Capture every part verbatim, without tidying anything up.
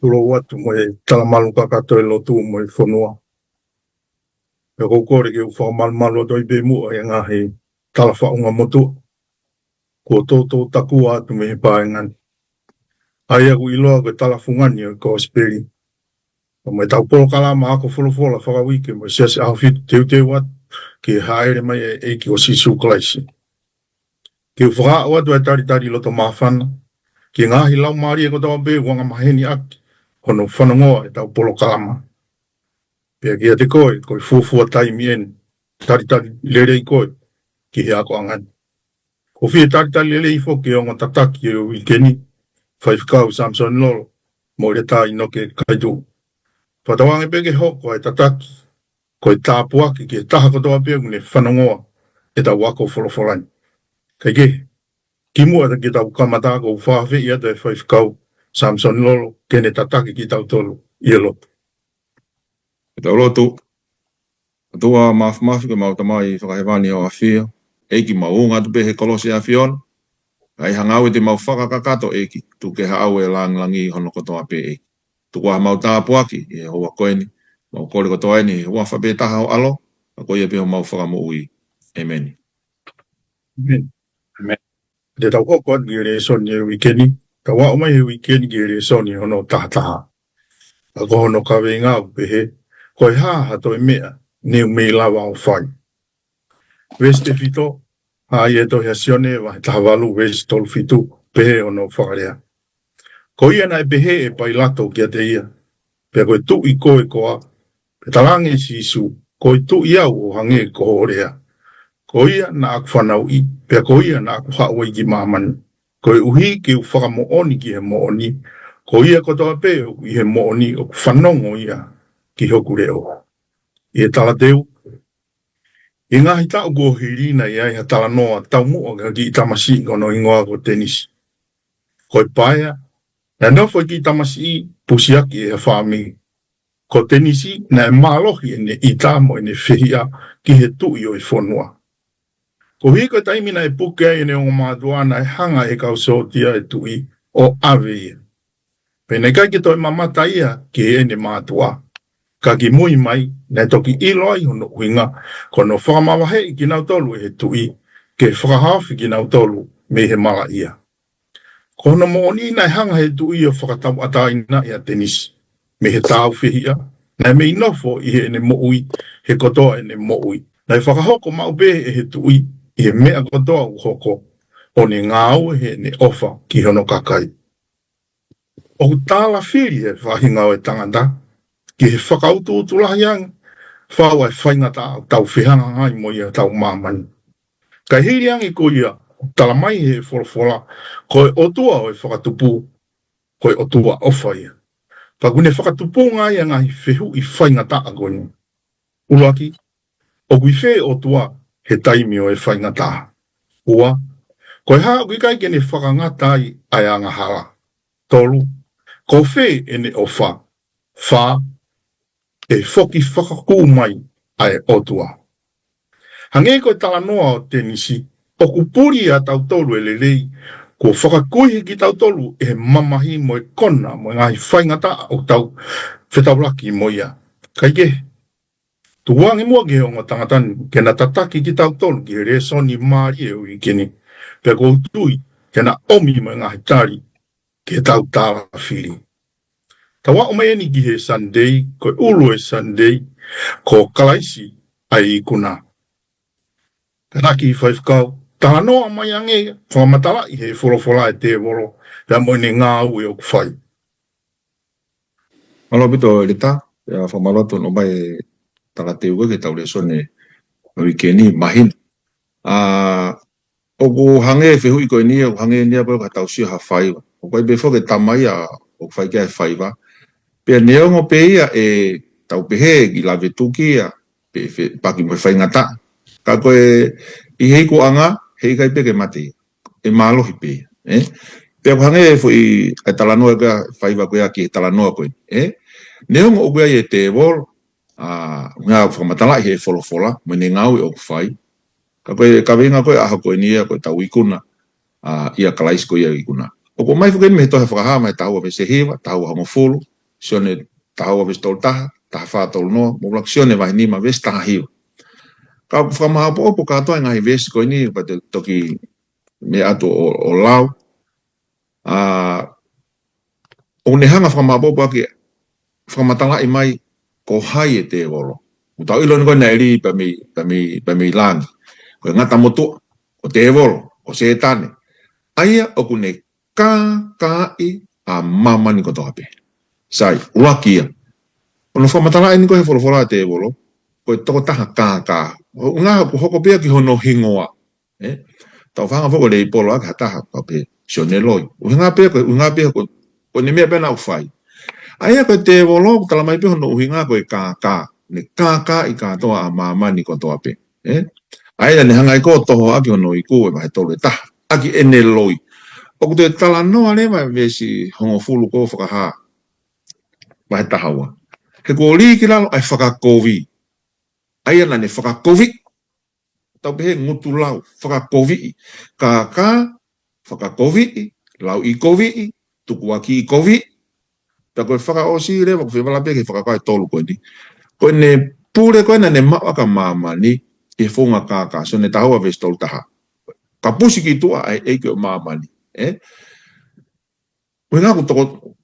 Tulou atu mo e talamalu kakato e lotu mo e fonua. Pea ʻoku ou kole ke u fakamalumalu atu ai pē muʻa e ngaahi tala faʻunga motuʻa kuo toutou takua atu mei he paenga ni, ʻa ia ʻoku ʻiloa ko e tala fungani ʻo e Kosipeli. Pea mo e tau polokalama ako folofola fakauike mo e Siasi ʻAho Fitu, teuteu atu ki he hāʻele mai e ʻEiki ko Sīsū Kalaisi. Ke u fakaaʻu atu e talitali loto māfana ki he ngaahi laumālie kotoa pē ʻoku angamaheni ʻaki hono fanongoa e tau polokalama. Pea kiate koe, ko e fuofua taimi eni, talitali lelei koe ki he akoʻanga ni. Ko e fie talitali lelei foki e ongo tataki e uike ni, Faifekau Samisoni Lolo mo Leta ʻInoke Kaituʻu. Fakatauange pē ke hoko e tataki ko e tāpuaki ki he taha kotoa pē ʻoku ne fanongoa e tau ako folofola ni. Kae kehe, kimuʻa ke tau kamata, ʻoku ou fakaafeʻi atu e Faifekau Samisoni Lolo ke ne tataki kitautolu ʻi he lotu. Ke tau lotu. ʻOtua Māfimafi, ko ʻemau Tamai Fakahēvani ʻoku ʻafio, ʻEiki, mau unga atu pē he kolosi ʻa e ʻAfiona. ʻA ia ʻi he ngāue te mau fakakakato, ʻEiki, tuku ke haʻu e lāngilangi ʻi hono kotoa pē, ʻEiki. Tuku ā ʻemau tāpuaki ʻi he houa ko eni. Mau kole kotoa eni ʻi he huafa pē taha ho ʻAlo, ka ko ia pē homau Fakamoʻui. ʻĒmeni. ʻĒmeni. ʻĒmeni. Te tau hoko atu ki he lēsoni e uike ni. Tau aʻu mai he uike ni ki he lēsoni hono taha taha. Ka ko hono kaveinga ʻoku pehē: Ko e hā ha toe meʻa ne u mei lava ʻo fai? Veesi tefito, ʻa ia e tohi ʻa Sione vahe taha valu veesi tolu fitu, pehē hono fakalea: Ko ia naʻe pehē ʻe Pailato kiate ia, Pea ko e tuʻi koe koā? Pea talaange ʻe Sīsū, Ko e tuʻi au ʻo hangē ko hoʻo lea. Ko ia naʻa ku fanauʻi, pea ko ia naʻa ku haʻu ai ki māmani, koeʻuhi ke u fakamoʻoni ki he moʻoni. Ko ia kotoa pē ʻoku ʻi he moʻoni ʻoku fanongo ia ki hoku leʻo. ʻI he talateu, ʻi he ngaahi taʻu kuo hili naʻe ʻi ai ha talanoa taumuʻa ki ha kiʻi tamasiʻi ko hono hingoa ko Tenisi. Ko e paea, naʻe nofo e kiʻi tamasiʻi pusiaki ʻe ha fāmili. Ko Tenisi naʻe mālohi ʻene ʻita mo ʻene fehiʻa ki he tuʻi ʻo e fonua. Koeʻuhi ko e taimi naʻe puke ai ʻene ongo mātuʻa, naʻe hanga ʻe he kau sōtia e tuʻi ʻo ʻave ia. Pea naʻe ʻikai ke toe mamata ia ki heʻene mātuʻa. Ka kimui mai, naʻe toki ʻilo ai hono ʻuhinga, ko hono fakamavaheʻi kinautolu ʻe he tuʻi, ke fakahaofi kinautolu mei he malaʻia. Ko hono moʻoni naʻe hanga ʻe he tuʻi ʻo fakatauʻatāinaʻi ʻa Tenisi mei he tāufehiʻa naʻe mei nofo ʻi heʻene moʻui he kotoa ʻene moʻui. Naʻe fakahoko maʻu pē ʻe he tuʻi ʻi he meʻa kotoa ʻoku hoko, ʻo ne ngāue heʻene ʻofa ki hono kakai. ʻOku tālafili e faʻahinga ʻo e tangata ki he fakautuutu lahi ange, fau ʻa e faingataʻa ʻoku tau fehangahangai mo ia ʻi hotau māmani. Kae hili ange ko ia, ʻoku talamai ʻe he folofola, ko e ʻOtua ʻo e fakatupu, ko e ʻOtua ʻofa ia. Pea ʻoku ne fakatupunga ai ʻa e ngaahi fehuʻi faingataʻa ko eni. ʻUluaki, ʻoku ʻi fē e ʻOtua he taimi ʻo e faingataʻa? Ua, ko e hā ʻoku ʻikai ke ne fakangata ai ʻa e angahala? Tolu, ko fē ʻene ʻofa? Fā, ʻe foki fakakū mai ʻa e ʻOtua. Hangē ko e talanoa ʻo Tenisi, ʻoku puli ʻa tautolu e lelei kuo fakakuihi kitautolu ʻe he mamahi mo e kona mo e ngaahi faingataʻa ʻoku tau fetaulaki mo ia. Kae kehe, tuku ange muʻa ki he ongo tangata ni ke na tataki kitautolu ki he lēsoni mālie ʻo e uike ni. Pea ʻoku ou tui te na ʻomi mo e ngaahi tali ke tau tālafili. Tau aʻu mai eni ki he Sunday, ko e ʻulu e Sunday, ko Kalaisi ʻa e ikuna. Kātaki Faifekau, talanoa mai ange, fakamatalaʻi ʻe he folofola e tēvolo, pea mo ʻene ngāue ʻoku fai. Mālō ʻaupito Leta, pea fakamālō atu hono ʻomai e talateu ko ē ki he tau lēsoni e uike ni, mahino. ʻA, ʻoku hangē e fehuʻi ko eni, ʻoku hangē eni ia ko e ka tau sio ha faiva. ʻOku ʻi ai pē foki e tama ia ʻoku fai ki ai e faiva. Pea neongo pē ia ʻe tau pehē ʻe lave tuki ia, pe, pe, paki mo e faingataʻa. Ka ko e ʻi he ikuʻanga, heʻikai pē ke mate ia. ʻE mālohi pē ia, ē? Pea ʻoku hangē e foʻi, e talanoa ko ia, faiva ko ia ki he talanoa ko ē, ē? Neongo ʻoku ʻi ai e tēvolo, ʻa, ʻoku fakamatalaʻi ʻe he folofola mo ʻene ngāue ʻoku fai. Ka ko e kaveinga ko ē ʻaho ko eni ia ko e tau ikuna, ʻa, ʻia Kalaisi ko ia ikuna. ʻOku ʻomai foki eni mei he tohi Fakahā, mei he taha ua veesi hiva, taha ua hongofulu, Sione taha ua veesi tolu taha, taha fā tolu noa, mo ʻUluaki Sione vahe nima veesi taha hiva. Ka ʻoku fakamāʻopoʻopo kātoa e ngaahi veesi ko eni, pea te u toki meʻa atu ʻo, ʻo lau. ʻA, ʻoku ne hanga fakamāʻopoʻopo ʻaki, fakamatalaʻi mai ko hai e tēvolo. ʻOku tau ʻilo eni ko e naʻe lī pē mei, pē mei, pē mei langi. Ko e ngata motuʻa, ko tēvolo, ko Sētane. ʻA ia ʻoku ne kākaaʻi ʻa māmani kotoa pē. Sai, ʻuluaki ia. ʻOku ne fakamatalaʻi eni ko e folofola ʻa e tēvolo, ko e tokotaha kākā. ʻUhinga ʻoku hoko pē ia ki hono hingoa. ʻE? Tau fanga foko lei polo ʻaki ha taha, ka pē Sione Loi. ʻUhinga pē ko, ʻuhinga pē ko, ko ʻene meʻa pē naʻa ku fai. ʻA ia ko e tēvolo, ʻoku tala mai pē hono ʻuhinga ko e kākā. Ne kākaaʻi kātoa ʻa māmani kotoa pē. ʻE? ʻA ia ne hanga ʻe ia ʻo toho ʻaki hono iku ʻi he vahe tolu e taha. ʻAki ʻene loi. ʻOku toe talanoa leva e veesi hongofulu ko Fakahā. Vahe taha ua. He kuo lī ki lalo ʻa e fakakovi. ʻA ia naʻa ne fakakovi. Tau pehē ngutu lau, fakakoviʻi. Kākā, fakakoviʻi, lauʻikoviʻi, tukuakiʻikoviʻi. Pea ko e fakaʻosi leva, ʻoku fie vala pē ki he fakakaukau ʻe tolu ko eni. Ko ʻene pule ko ē naʻa ne maʻu ʻaki ʻa māmani, ʻi he founga kākā, Sione taha ua veesi tolu taha. Kapusi ki tuʻa ʻa e ʻeiki ʻo māmani. ʻE? ʻUhinga ʻoku toko,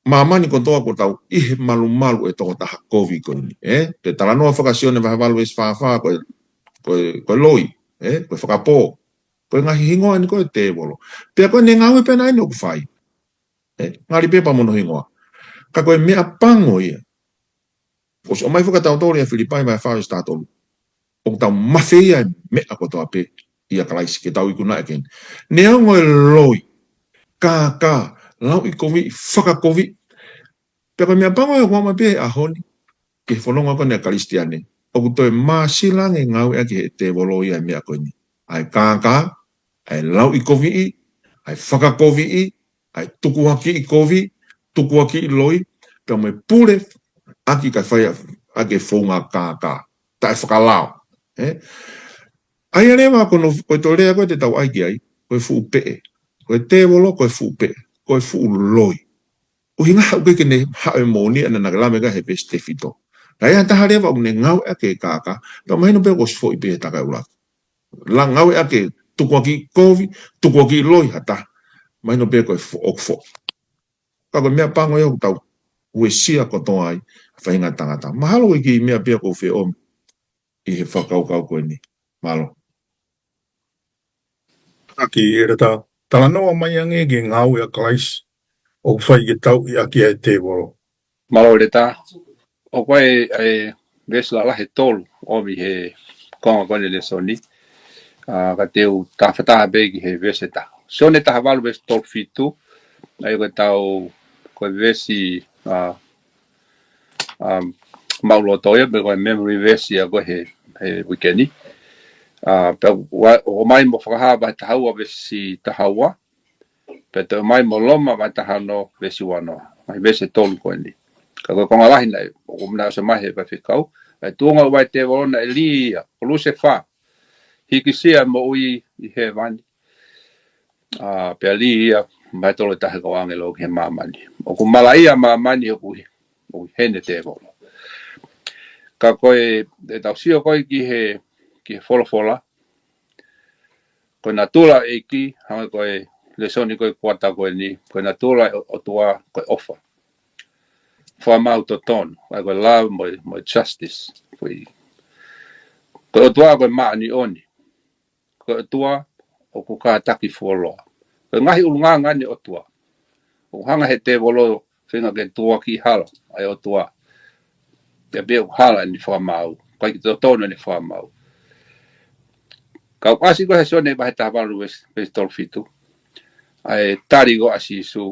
māmani kotoa ʻoku tau ʻi he malumalu e tokotaha kovi ko eni, ʻe? Te talanoa faka-Sione vahe valu veesi fā fā ko e, ko e, ko e loi, ʻe? Ko e fakapō. Ko e ngaahi hingoa eni ko e tēvolo. Pea ko ʻene ngāue pē ena eni ʻoku fai. ʻE? Ngali pē pea mo hono hingoa. Ka ko e meʻapango ia. ʻOsi ʻomai fakatautolu ʻia Filipai vahe fā veesi taha tolu. ʻOku tau mafeia e meʻa kotoa pē ʻia Kalaisi ke tau ikunaʻi ʻaki eni. Neongo e loi, kākā, lauʻikoviʻi, fakakoviʻi. Pea ko e meʻapango ia ʻoku ʻomai pē he ʻaho ni, ki he fononga ko eni ʻa e Kalisitiane. ʻOku toe māsila ange ngāueʻaki ʻe he tēvolo ia e meʻa ko eni. ʻA e kākā, ʻa e lauʻikoviʻi, ʻa e fakakoviʻi, ʻa e tukuakiʻi kovi, tukuakiʻi loi, pea mo e pule ʻaki kae fai ʻaki e founga kākā. Taʻe fakalao. ʻE? ʻA ia leva ko hono, ko e toe lea ko ē te tau ʻai ki ai, ko e fuʻu peʻe. Ko e tēvolo, ko e fuʻu peʻe. Ko e fuʻu loi. ʻUhinga ʻoku ʻikai ke ne haʻu e moʻoni ʻana naʻa ke lave ki ai he veesi tefito. Ka ʻi ai ha taha leva ʻoku ne ngāueʻaki e kākā, pea mahino pē ʻoku ʻosi foʻi pē he takai ʻuluaki. La ngāueʻaki e tukuakiʻi kovi, tukuakiʻi loi ha taha. Mahino pē ko e fo-, ʻoku foʻi. Ka ko e meʻapango ia ʻoku tau uesia kotoa ai, faʻahinga tangata. Mahalo ko e kiʻi meʻa pē ia ʻoku ou fie ʻomi ʻi he fakakaukau ko eni. Mālō. ʻAki, ʻEletā, talanoa mai ange ki he ngāue ʻa Kalaisi, ʻoku fai ke tau ʻi ʻaki ʻa e tēvolo. Mālō ʻEletā, ʻoku ʻi ai e veesi lalahi ʻe tolu ʻomi he konga ko eni e lēsoni. ʻA, ka te u tafataha pē ki he veesi ʻe taha. Sione taha valu veesi tolu fitu, ʻa ia ko e tau, ko e veesi, ʻa, ʻa, maʻuloto ia, pe ko e memory verse ia ko ē he, he uike ni. ʻA, pea ʻoku, ʻomai mo Fakahā vahe taha ua veesi taha ua, pea toe ʻomai mo Loma vahe taha ono veesi ua noa. Ngaahi veesi ʻe tolu ko eni. Ka ko e konga lahi naʻe, ʻoku mna ose mai he faifekau. ʻA e tuʻunga ʻo e tēvolo naʻe lī ia, ko Lusefā. Hikisia e moʻui ʻi hēvani. ʻA, pea lī ia, vahe tolu ʻe taha ko e ʻāngelo ki he māmani. ʻOku malaʻia māmani ʻoku ʻi, ʻoku ʻi heni e tēvolo. Ka ko e, ʻe tau sio ko ē ki he, ki he folofola. Ko e natula ʻo e ʻEiki, hangē ko e lēsoni ko ē kuata ko eni, ko e natula ʻo e ʻOtua, ko e ʻofa. Fakamaau totonu, ʻa ia ko e love mo e, mo e justice. Ko e, ko e ʻOtua ko e māʻoniʻoni. Ko e ʻOtua ʻoku kātaki fuoloa. Ko e ngaahi ʻulungaanga eni ʻo e ʻOtua. ʻOku hanga he tēvolo feinga ke tukuakiʻi hala ʻa e ʻOtua. Pea pehē ʻoku hala ʻene fakamaau. ʻIkai ke totonu ʻene fakamaau. Ka ʻoku ʻasi ko ē he Sione vahe taha valu veesi, veesi tolu fitu. ʻA e tali ko ē ʻa Sīsū.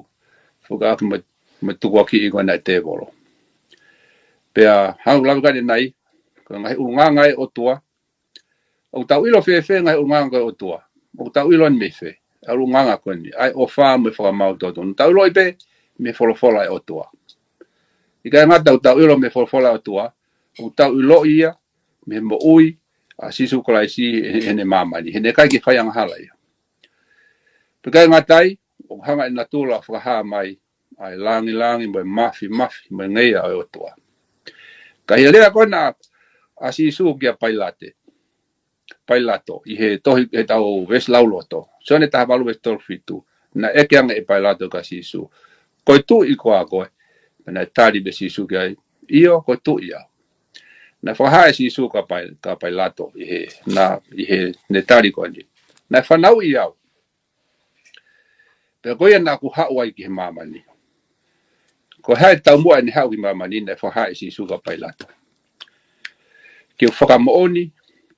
Fekauʻaki mo e, mo e tukuakiʻi ko ena ʻa e tēvolo. Pea hangē ko e lave ko ē ʻanenai, ko e ngaahi ʻulungaanga ʻo e ʻOtua, ʻoku tau ʻilo fēfē ngaahi ʻulungaanga ʻo e ʻOtua? ʻOku tau ʻilo eni mei fē? ʻA e ʻulungaanga ko eni, ʻa e ʻofa mo e fakamaau totonu. Tau ʻiloʻi pē mei he folofola ʻa e ʻOtua. ʻIkai ngata ʻoku tau ʻilo mei he folofola ʻa e ʻOtua, ʻoku tau ʻiloʻi ia mei he moʻui ʻa Sīsū Kalaisi ʻi he, ʻi heʻene māmani. Heʻene ʻikai ke fai angahala ia. Pea ʻikai ngata ai, ʻoku hanga ʻe he natula ʻo Fakahā mai ʻa e langilangi mo e mafimafi mo e ngeia ʻo e ʻOtua. Ka ʻi he lea ko ena ʻa Sīsū kia Pailate, Pailato, ʻi he tohi, he tau veesi lauloto, Sione taha valu veesi tolu fitu, naʻe ʻeke ange ʻe Pailato kia Sīsū, ko e tuʻi koā koe? Pea naʻe tali pē ʻe Sīsū ki ai, ʻio, ko e tuʻi au. Naʻe fakahā ʻe Sīsū kia Pai-, kia Pailato ʻi he, naʻe, ʻi heʻene tali ko eni, naʻe fanauʻi au, pea ko ia naʻa ku haʻu ai ki he māmani. Ko e hā e taumuʻa ʻene haʻu ki māmani? Naʻe fakahā ʻe Sīsū kia Pailato, ke u fakamoʻoni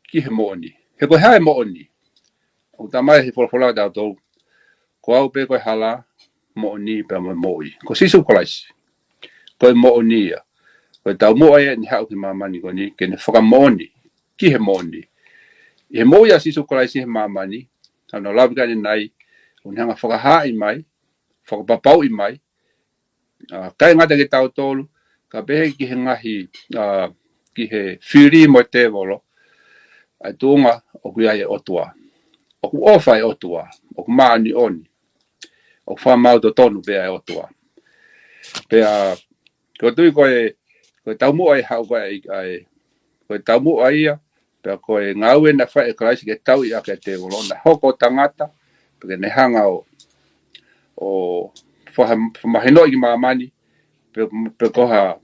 ki he moʻoni. He ko e hā e moʻoni? ʻOku talamai ʻe he folofola kiate kitautolu, ko au pē ko e hala, moʻoni pea mo e moʻui. Ko Sīsū Kalaisi, ko e moʻoni ia. Ko e taumuʻa ia ʻene haʻu ki māmani ko eni, ke ne fakamoʻoni ki he moʻoni. ʻI he moʻui ʻa Sīsū Kalaisi he māmani, ʻa hono lave ki ai ʻanenai, ʻoku ne hanga fakahaaʻi mai, fakapapauʻi mai, ʻa, ʻikai ngata kiate kitautolu, ka pehē ki he ngaahi, ʻa, ki he fili mo e tēvolo, ʻa e tuʻunga ʻoku ʻi ai e ʻOtua, ʻoku ʻofa e ʻOtua, ʻoku māʻoniʻoni, ʻoku fakamaau totonu pē ʻa e ʻOtua. Pea, ko e tui ko e, ko e taumuʻa ʻe haʻu ko ē, ʻa e, ko e taumuʻa ia, pea ko e ngāue naʻe fai ʻe Kalaisi ke tauʻi ʻaki e tēvolo, naʻe hoko ʻo tangata, pea ke ne hanga ʻo, ʻo faha-, fakamahinoʻi ki māmani, pe, pe ko ha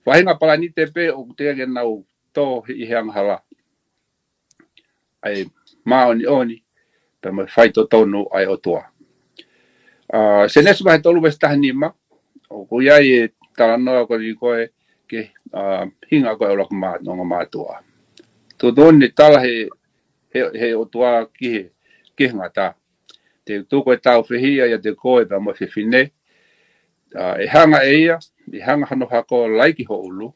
faʻahinga palani te pē ʻoku teʻeki ke nau tō he, ʻi he angahala ʻa e māʻoniʻoni, pea mo e faitotonu ʻa e ʻOtua. ʻA, Sēnesi vahe tolu veesi taha nima, ʻoku ʻi ai e talanoa ko eni ko ē ki he, ʻa, hinga ko ē ʻo e ʻuluaki mā-, ongo mātuʻa. Tuʻutuʻuni ne tala he, he, he ʻOtua ki he, ki he ngata, te u tuku e tāufehiʻa ʻiate koe pea mo e fefine, ʻa, ʻe hanga ʻe ia, ʻe hanga hono hako ʻo laiki ho ʻulu,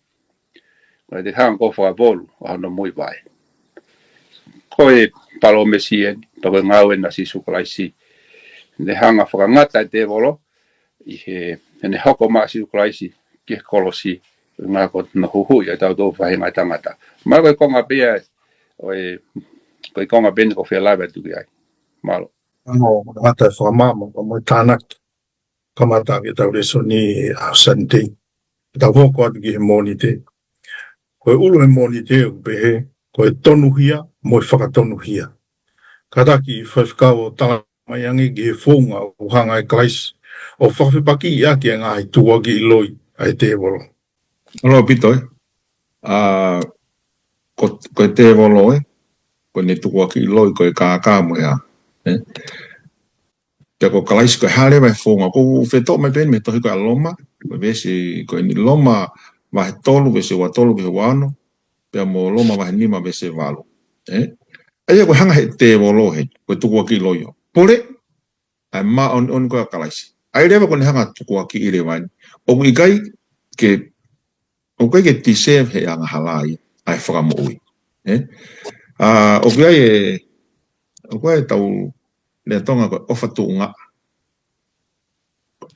pea te hanga koe ʻo fakavolu ʻa hono muivaʻe. Ko e palōmesi eni, pea ko e ngāue ena ʻa Sīsū Kalaisi. Ne hanga fakangata e tēvolo, ʻi he, heʻene hoko mai ʻa Sīsū Kalaisi ki he kolosi, ngā ko hono huhuʻi ʻa tautolu faʻahinga tangata. Mālō, ko e konga pē ia, ʻo e, ko e konga pē eni ʻoku ou fie lave atu ki ai. Mālō. ʻAno, ngata e fakamaama, mo e tānaki. Kamata ʻaki ʻetau lēsoni ʻa Sānite. Tau hoko atu ki he Mōnite. Ko e ʻulu he Mōnite ʻoku pehē, ko e tonuhia mo e fakatonuhia. Kātaki Faifekau ʻo talamai ange ki he founga ʻoku hanga ʻe Kalaisi ʻo fakafepakiʻi ʻaki e ngaahi tukuakiʻi loi ʻa e tēvolo. Mālō ʻaupito, ē. ʻA, ko, ko e tēvolo, ē, ko ʻene tukuakiʻi loi, ko e kākā mo e hā, ē. Pea ko Kalaisi ko e hā leva e founga, ʻoku ou fetoʻo mai pē eni mei he tohi ko ē ʻa Loma, ko e veesi, ko eni Loma vahe tolu, veesi ua tolu ki he ua ono, pea mo Loma vahe nima, veesi valu. Ē? ʻA ia ko e hanga ʻe he tēvolo heni, ko e tukuakiʻi loi ʻo pule ʻa e māʻoniʻoni ko ē ʻa Kalaisi. ʻA ia leva ko ʻene hanga tukuakiʻi leva eni, ʻoku ʻikai ke ʻoku ʻikai ke deserve ʻe he angahala ia ʻa e fakamoʻui. Ē? ʻA, ʻoku ʻi ai e, ʻoku ʻi ai ʻetau lea Tonga ko e ʻofa tuʻungaʻa.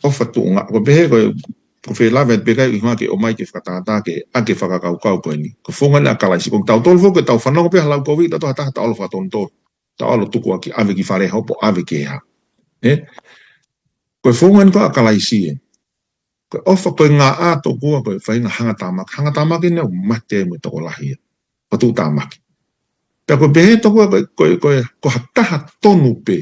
ʻOfa tuʻungaʻa. Ko e pehē ko e, ʻoku ou fie lave pē ʻikai ʻuhinga ke ʻomai ke fakatātā ke, ʻa e fakakaukau ko eni. Ko e founga ʻa Kalaisi. Ko kitautolu foki, tau fanongo pē ha lau kovi, tau toha taha tau ʻalu fakatonutonu. Tau ʻalu tukuakiʻi, ʻave ki fale hopo, ʻave ki hā. Ē? Ko e founga eni ko ē ʻa Kalaisi ē. Ko e ʻofa, ko e ngaʻa tokua, ko e faʻahinga hangatāmaki. Hangatāmaki eni ʻoku mate ai mo e tokolahi ia. Ko e tuʻutāmaki. Pea ko e pehē tokua, ko e, ko e, ko e, ko ha taha tonu pē.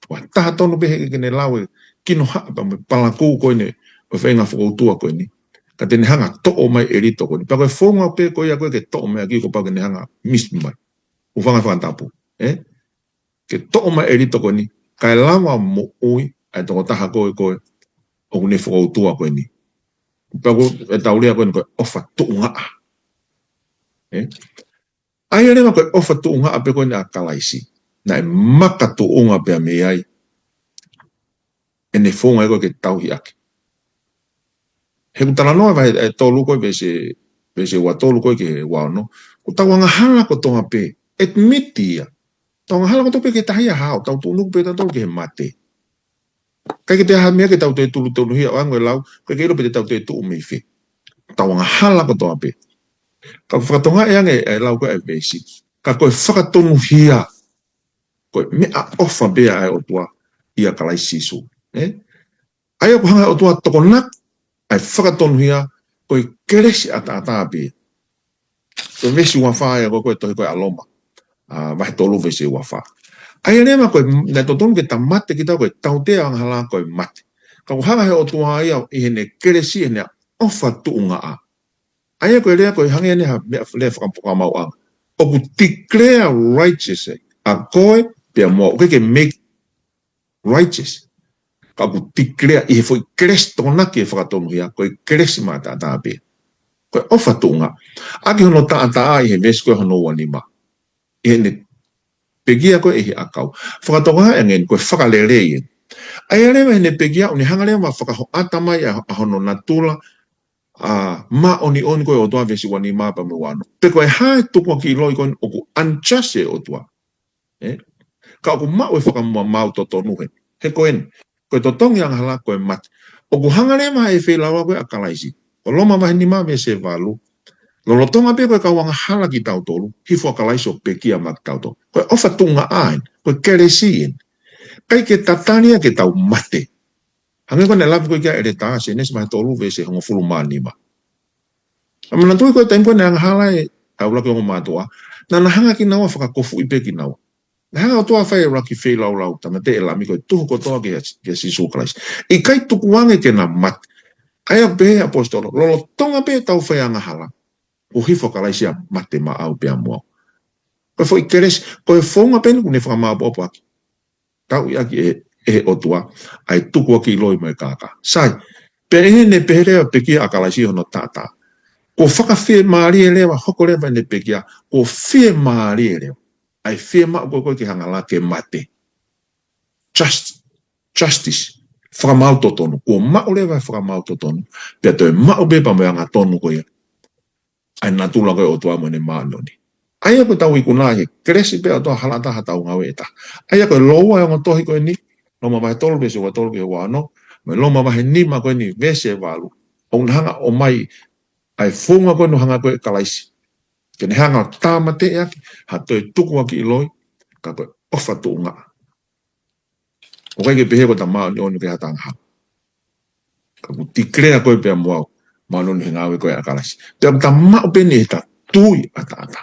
Ko ha taha tonu pē heʻikai ke ne lau e kinohaʻa pea mo e palakū ko eni, mo e faʻahinga fokoutua ko eni. Ka te ne hanga toʻo mai e lito ko eni. Pea ko e founga pē ko ia ko ē ke toʻo mai ʻaki, kuo pau ke ne hanga misi mai. ʻUhinga fakatapu. Ē? Ke toʻo mai e lito ko eni, kae lava moʻui ʻa e tokotaha ko ē ko ē ʻoku ne fokoutua ko eni. Pea ko ʻetau lea ko eni ko e ʻofa tuʻungaʻa. Ē? ʻA ia leva ko e ʻofa tuʻungaʻa pē ko eni ʻa Kalaisi. Naʻe makatuʻunga pē ia mei ai ʻene founga ia ko ē ke tauhi ʻaki. He ʻoku talanoa vahe, ē, tolu ko ē veesi, veesi ua tolu ko ē ki he ua ono. Ko ʻetau angahala kotoa pē, admit ia. ʻEtau angahala kotoa pē ki he tahi ia hao, tau tuʻunuku pē tautolu ki he mate. ʻIkai ke toe ʻi ai ha meʻa ke tau toe tulutonuhia ʻo ʻange lau, ʻikai ke ʻilo pe te tau toe tuʻu mei fē. ʻEtau angahala kotoa pē. Ka ʻoku fakatokangaʻi ange e lau ko ē e veesi. Ka ko e fakatonuhia, ko e meʻaʻofa pē ʻa e ʻOtua ʻia Kalaisi Sīsū. Ē? ʻA ia ʻoku hanga ʻe he ʻOtua ʻo tokonaki ʻa e fakatonuhia ko e kelesi ʻataʻatā pē. Ko e veesi ua fā ia ko e, ko e tohi ko ē ʻa Loma. ʻA, vahe tolu veesi ua fā. ʻA ia leva ko e, naʻe totonu ke ta mate kitaua, ko e tautea angahala ko e mate. Ka ʻoku hanga ʻe he ʻOtua ia ʻi heʻene kelesi, ʻene ʻofa tuʻungaʻa. ʻA ia ko e lea ko e hangē eni ha meʻa lea fakapukamauʻanga. ʻOku declare righteous ʻa koe pea mo au. ʻOku ʻikai ke make righteous. Ka ʻoku declare ʻi he foʻi kelesi tokonaki e fakatonuhia, ko e kelesi maʻataʻatā pē. Ko e ʻofa tuʻungaʻa. ʻAki hono taʻataʻa ʻi he veesi ko ē hono ua nima. ʻI heʻene pekia ko ē ʻi he ʻakau. Fakatokangaʻi ange eni, ko e fakalelei eni. ʻA ia leva heʻene pekia ʻoku ne hanga leva ʻo fakahoʻata mai ʻa, ʻa hono natula, ʻa, māʻoniʻoni ko e ʻOtua veesi ua nima pea mo e ua ono. Pe ko e hā e tukuakiʻi loi ko eni ʻoku unjust e ʻOtua. ʻE? Ka ʻoku maʻu e fakamāu totonu heni. He ko eni. Ko e totongi angahala ko e mate. ʻOku hanga leva ʻe he feilaulau ko ē ʻa Kalaisi. Ko Loma vahe nima veesi valu. Lolotonga pē ko e kau angahala kitautolu. Hifo ʻa Kalaisi ʻo pekia maʻa kitautolu. Ko e ʻofa tuʻungaʻa eni. Ko e kelesi eni. ʻIkai ke tatali ia ke tau mate. Hangē ko ʻene lave ko ē ki ai ʻa e ʻeletā, Sēnesi vahe tolu veesi hongofulu mā nima. ʻA, manatuʻi ko e taimi ko ē naʻe angahala ai ʻa e ʻuluaki ongo mātuʻa, naʻa na hanga kinaua ʻo fakakofuʻi pē kinaua. Naʻe hanga ʻe he ʻOtua ʻo fai e ʻuluaki feilaulau, tāmateʻi e lami ko e tuhu kotoa kia, kia Sīsū Kalaisi. ʻIkai tukuange ke na mate. ʻA ia ʻoku pehē ʻe he ʻaposetolo, lolotonga pē ʻetau fai angahala, kuo hifo ʻa Kalaisi ʻo mate maʻau pea mo au. Ko e foʻi kelesi, ko e founga pē eni ʻoku ne fakamāʻopoʻopo ʻaki. Tauʻi ʻaki ʻe, ʻe he ʻOtua ʻa e tukuakiʻi loi mo e kākā. Sai, pea ʻi heʻene pehē leva ʻo pekia ʻa Kalaisi ʻi hono taʻataʻa, kuo fakafiemālie leva, hoko leva ʻene pekia, kuo fiemālie leva. ʻA e fiemaʻu ko ē ko ē ke hanga leva ke mate. Just, justice. Fakamāu totonu. Kuo maʻu leva e fakamāu totonu. Pea toe maʻu pē pea mo e angatonu ko ia ʻa e natula ko ē ʻo e ʻOtua mo ʻene māʻoniʻoni. ʻA ia ko ʻetau ikuna ʻi he kelesi pē ʻa e ʻOtua, hala taha ʻetau ngāue ʻe taha. ʻA ia ko e lōua e ongo tohi ko eni, Loma vahe tolu veesi ua tolu ki he ua ono, mo e Loma vahe nima ko eni veesi valu. ʻOku na hanga ʻo ʻomai ʻa e founga ko ē naʻe hanga ko ē ʻe Kalaisi. Ke ne hanga ʻo tāmateʻi ʻaki ha toe tukuakiʻi loi, ka ko e ʻofa tuʻungaʻa. ʻOku ʻikai ke pehē ko ʻeta māʻoniʻoni ʻoku ʻikai ha taha angahala. Ka ʻoku declare koe pea mo au māʻoniʻoni he ngāue ko ē ʻa Kalaisi. Pea ʻoku ta maʻu pē eni ʻi heʻeta tui ʻataʻatā.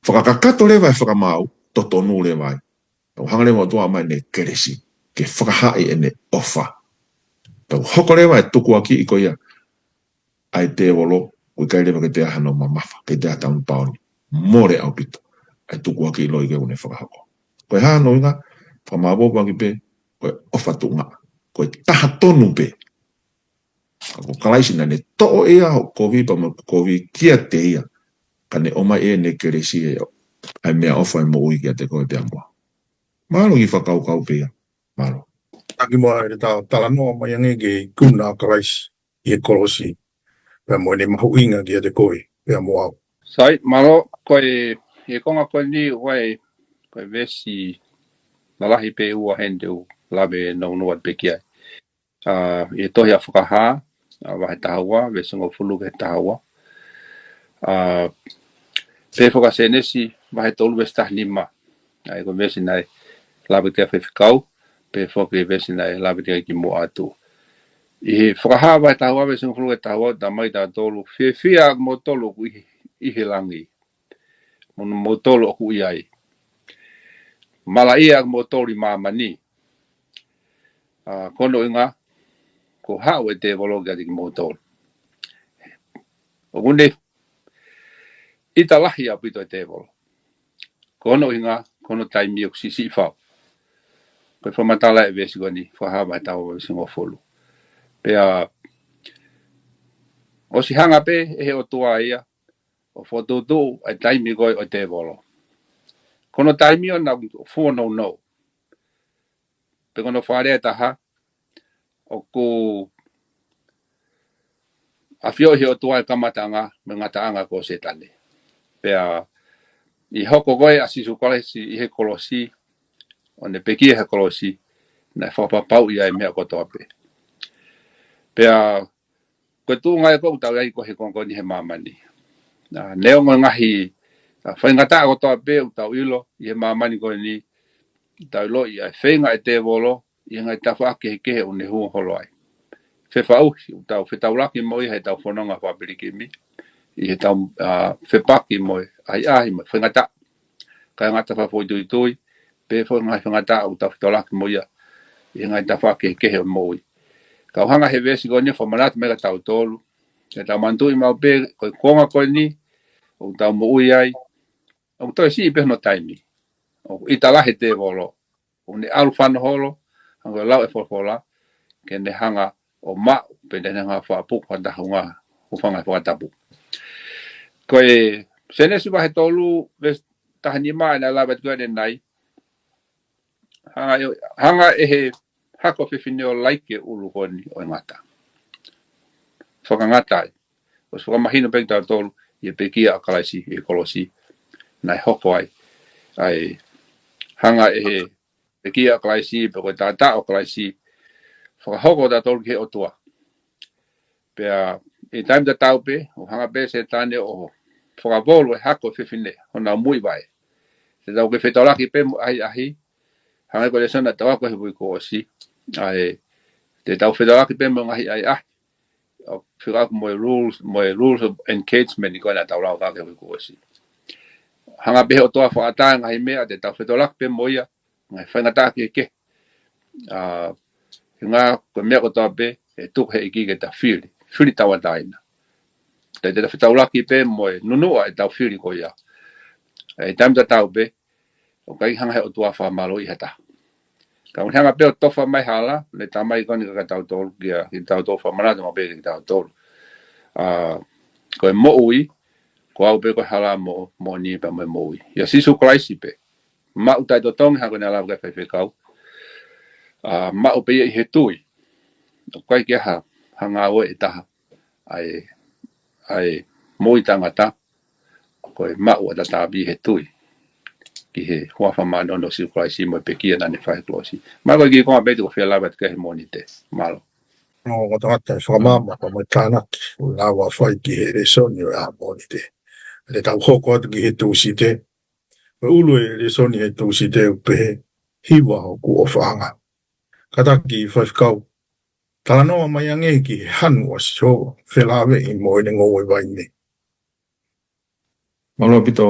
Fakakakato leva e fakamāu totonu leva ai. Tau hanga leva ʻo ʻOtua mai ʻene kelesi ke fakahaaʻi ʻene ʻofa. Tau hoko leva e tukuakiʻi ko ia ʻa e tēvolo, ʻoku ʻikai leva ke toe ʻi ai hano mamafa, ke toe ʻi ai ha taimi pāuni. Mole ʻaupito ʻa e tukuakiʻi loi ko ē ʻoku ne fakahoko. Ko e hā hono ʻuhinga? Fakamāʻopoʻopo ʻaki pē ko e ʻofa tuʻungaʻa. Ko e taha tonu pē. Ka ko Kalaisi naʻa ne toʻo ʻe ia hoʻo kovi pea mo ʻeku kovi kiate ia. Ka ne ʻomai ʻe ia ʻene kelesi ʻa e, ʻa e meʻaʻofa ʻo e moʻui kiate koe pea mo au. Mālō e fakakaukau pē ia. Mālō. Taki muʻa ʻEletā, talanoa mai ange ki he ikuna ʻa Kalaisi ʻi he kolosi, pea mo ʻene mahuʻinga kiate koe pea mo au. Sai, mālō, ko e, ʻi he konga ko eni ʻoku ʻi ai, ko e veesi lalahi pē ʻe ua heni te u lave nounou atu pē ki ai. ʻA, ʻi he tohi ʻa Fakahā, ʻa, vahe taha ua, veesi hongofulu ki he taha ua. ʻA, pehē foki ʻa Sēnesi vahe tolu veesi taha nima. ʻA ia ko e veesi naʻe lave ki ai e faifekau, pehē foki e veesi naʻe lave ki ai kimuʻa atu. ʻI he Fakahā vahe taha ua veesi hongofulu ki he taha ua, talamai ʻe tautolu, fiefia ʻa kimoutolu ʻoku ʻi, ʻi he langi. Mo kimoutolu ʻoku ʻi ai. Malaʻia ʻa kimoutolu ʻi māmani. ʻA, ko hono ʻuhinga, kuo haʻu e tēvolo kiate kimoutolu. ʻOku ne ʻita lahi ʻaupito e tēvolo. Ko hono ʻuhinga, ko hono taimi ʻoku siʻisiʻi fau. Ko e fakamatala ʻa e veesi ko eni, Fakahā vahe taha ua veesi hongofulu. Pea, ʻosi hanga pē ʻe he ʻOtua ia ʻo fokotuʻutuʻu ʻa e taimi ko ē ʻo e tēvolo. Ko hono taimi ʻoku na fuonounou. Pe ko hono fakalea ʻe taha, ʻoku ʻafioʻi ʻe he ʻOtua e kamataʻanga mo e ngataʻanga ko Sētane. Pea ʻi he hoko ko ē ʻa Sīsū Kalaisi ʻi he kolosi, ʻo ne pekia he kolosi, naʻe fakapapauʻi ai e meʻa kotoa pē. Pea ko e tuʻunga ia ʻoku tau ʻi ai ko ē he konga ko eni he māmani. ʻA, neongo e ngaahi, ʻa, faingataʻa kotoa pē ʻoku tau ʻilo ʻi he māmani ko eni, tau ʻiloʻi ʻa e feinga ʻa e tēvolo ʻi he ngaahi tafaʻaki kehekehe ʻoku ne hū holo ai. fefaʻuhi ʻoku tau fetaulaki mo ia heʻetau fononga fakapilikimi, ʻi heʻetau, ā, fepaki mo e ʻahiʻahi mo e faingataʻa. Kae ngata fakafoʻituitui, pe foʻi ngaahi faingataʻa ʻoku tau fetaulaki mo ia ʻi he ngaahi tafaʻaki kehekehe ʻo e moʻui. Kau hanga he veesi ko eni ʻo fakamanatu mai kia tautolu, ke tau manatuʻi maʻu pē ko e konga ko eni ʻoku tau moʻui ai, ʻoku toe siʻi pē hono taimi. ʻOku ʻita lahi e tēvolo, ʻoku ne ʻalu fano holo, hangē ko e lau ʻa e folofola, ke ne hanga ʻo maʻu, pe ne hanga ʻo fakapuku ha taha ʻo e ngaahi hūfanga he fakatapu. Ko e Sēnesi vahe tolu, veesi taha nima ʻena lava atu ko eni nai, hanga ʻe, hanga ʻe he hako fefine ʻo laiki e ʻulu ko eni ʻo e ngata. Fakangata ai. ʻOsi fakamahino pē kia tautolu, ʻi he pekia ʻa Kalaisi, ʻi he kolosi. Naʻe hoko ai. ʻA e hanga ʻe he pekia ʻa Kalaisi, pe ko e taʻataʻa ʻo Kalaisi, fakahoko tautolu ki he ʻOtua. Pea, ʻi he taimi tatau pē, ʻoku hanga pē ʻe Sētane ʻo fakavolu e hako fefine, honau muivaʻe. Te tau kei fetaulaki pē mo e ʻahiʻahi, hangē ko e lēsoni naʻa tau ako he uike kuo ʻosi. ʻA e, te tau fetaulaki pē mo e ngaahi ʻahiʻahi. ʻO fekauʻaki mo e rules, mo e rules of engagement ko ē naʻa tau lau ki ai he uike kuo ʻosi. Hanga pē he ʻOtua ʻo fakaʻatā e ngaahi meʻa, te tau fetaulaki pē mo ia, ngaahi faingataʻa kehekehe. ʻA, he ngaahi, ko e meʻa kotoa pē, ʻe tuku he ʻEiki ke ta fili, fili tauʻatāina. Te, te ta fetaulaki pē mo e nunuʻa ʻetau fili ko ia. ʻI he taimi tatau pē, ʻoku ʻikai hanga he ʻOtua ʻo fakamālohiʻi ha taha. Ka ʻoku ne hanga pē ʻo tofa mai hala, ne tamai ko eni kia tautolu, kia, kia tautolu fakamanatu maʻu pē kia tautolu. ʻA, ko e moʻui, ko au pē ko e hala mo, moʻoni pea mo e moʻui. ʻIa Sīsū Kalaisi pē. Maʻu taʻetotongi hangē ko ʻena lava ki ai e faifekau. ʻA, maʻu pē ia ʻi he tui. ʻOku ʻikai ke ʻi ai ha, ha ngāue ʻe taha. ʻA e, ʻa e moʻui taʻengata, ko e maʻu ʻataʻatā pē he tui ki he huafa māʻoniʻoni ʻo Sīsū Kalaisi mo e pekia naʻa ne fai he kolosi. Mālō. Ko e kiʻi konga pē ʻoku ou fie lave atu ki ai he Mōnite. Mālō. ʻO, ko e tangata fakamaama, ko e mo e tānaki, ʻoku lava fai ki he lēsoni ʻo e ʻaho Mōnite. Te tau hoko atu ki he Tūsite. Ko e ʻulu e lēsoni he Tūsite ʻoku pehē, hiva hoku ʻofaʻanga. Kātaki faifekau, talanoa mai ange ki he hanu ʻa Sihova, felāveʻi mo ʻene ngoue vaine. Mālō ʻaupito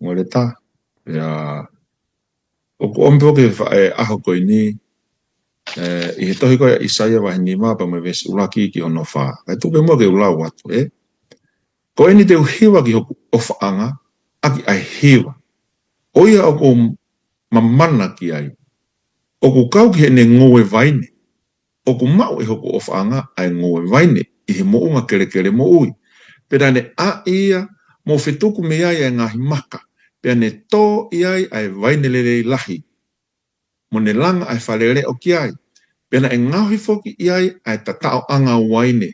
Ngoleta, ʻia, ʻoku ʻomi pē ke fa-, e, ʻaho ko eni, e, ʻi he tohi ko ē ʻa ʻIsaia vahe nima pea mo e veesi ʻuluaki ki hono fā. Kae tuku pē muʻa ke u lau atu, ē. Ko eni te u hiva ki hoku ʻofaʻanga, ʻaki ʻa e hiva. ʻO ia ʻoku ou mamana ki ai. ʻOku kau ki heʻene ngoue vaine. ʻOku maʻu ʻe hoku ʻofaʻanga ʻa e ngoue vaine ʻi he moʻunga kelekele moʻui. Pea naʻa ne ʻai ia mo fetuku mei ai ʻa e ngaahi maka. Pea ne tō ʻi ai ʻa e vaine lelei lahi. Mo ne langa ʻa e fale leʻo ki ai. Pea naʻe ngaohi foki ʻi ai ʻa e tataʻoʻanga uaine.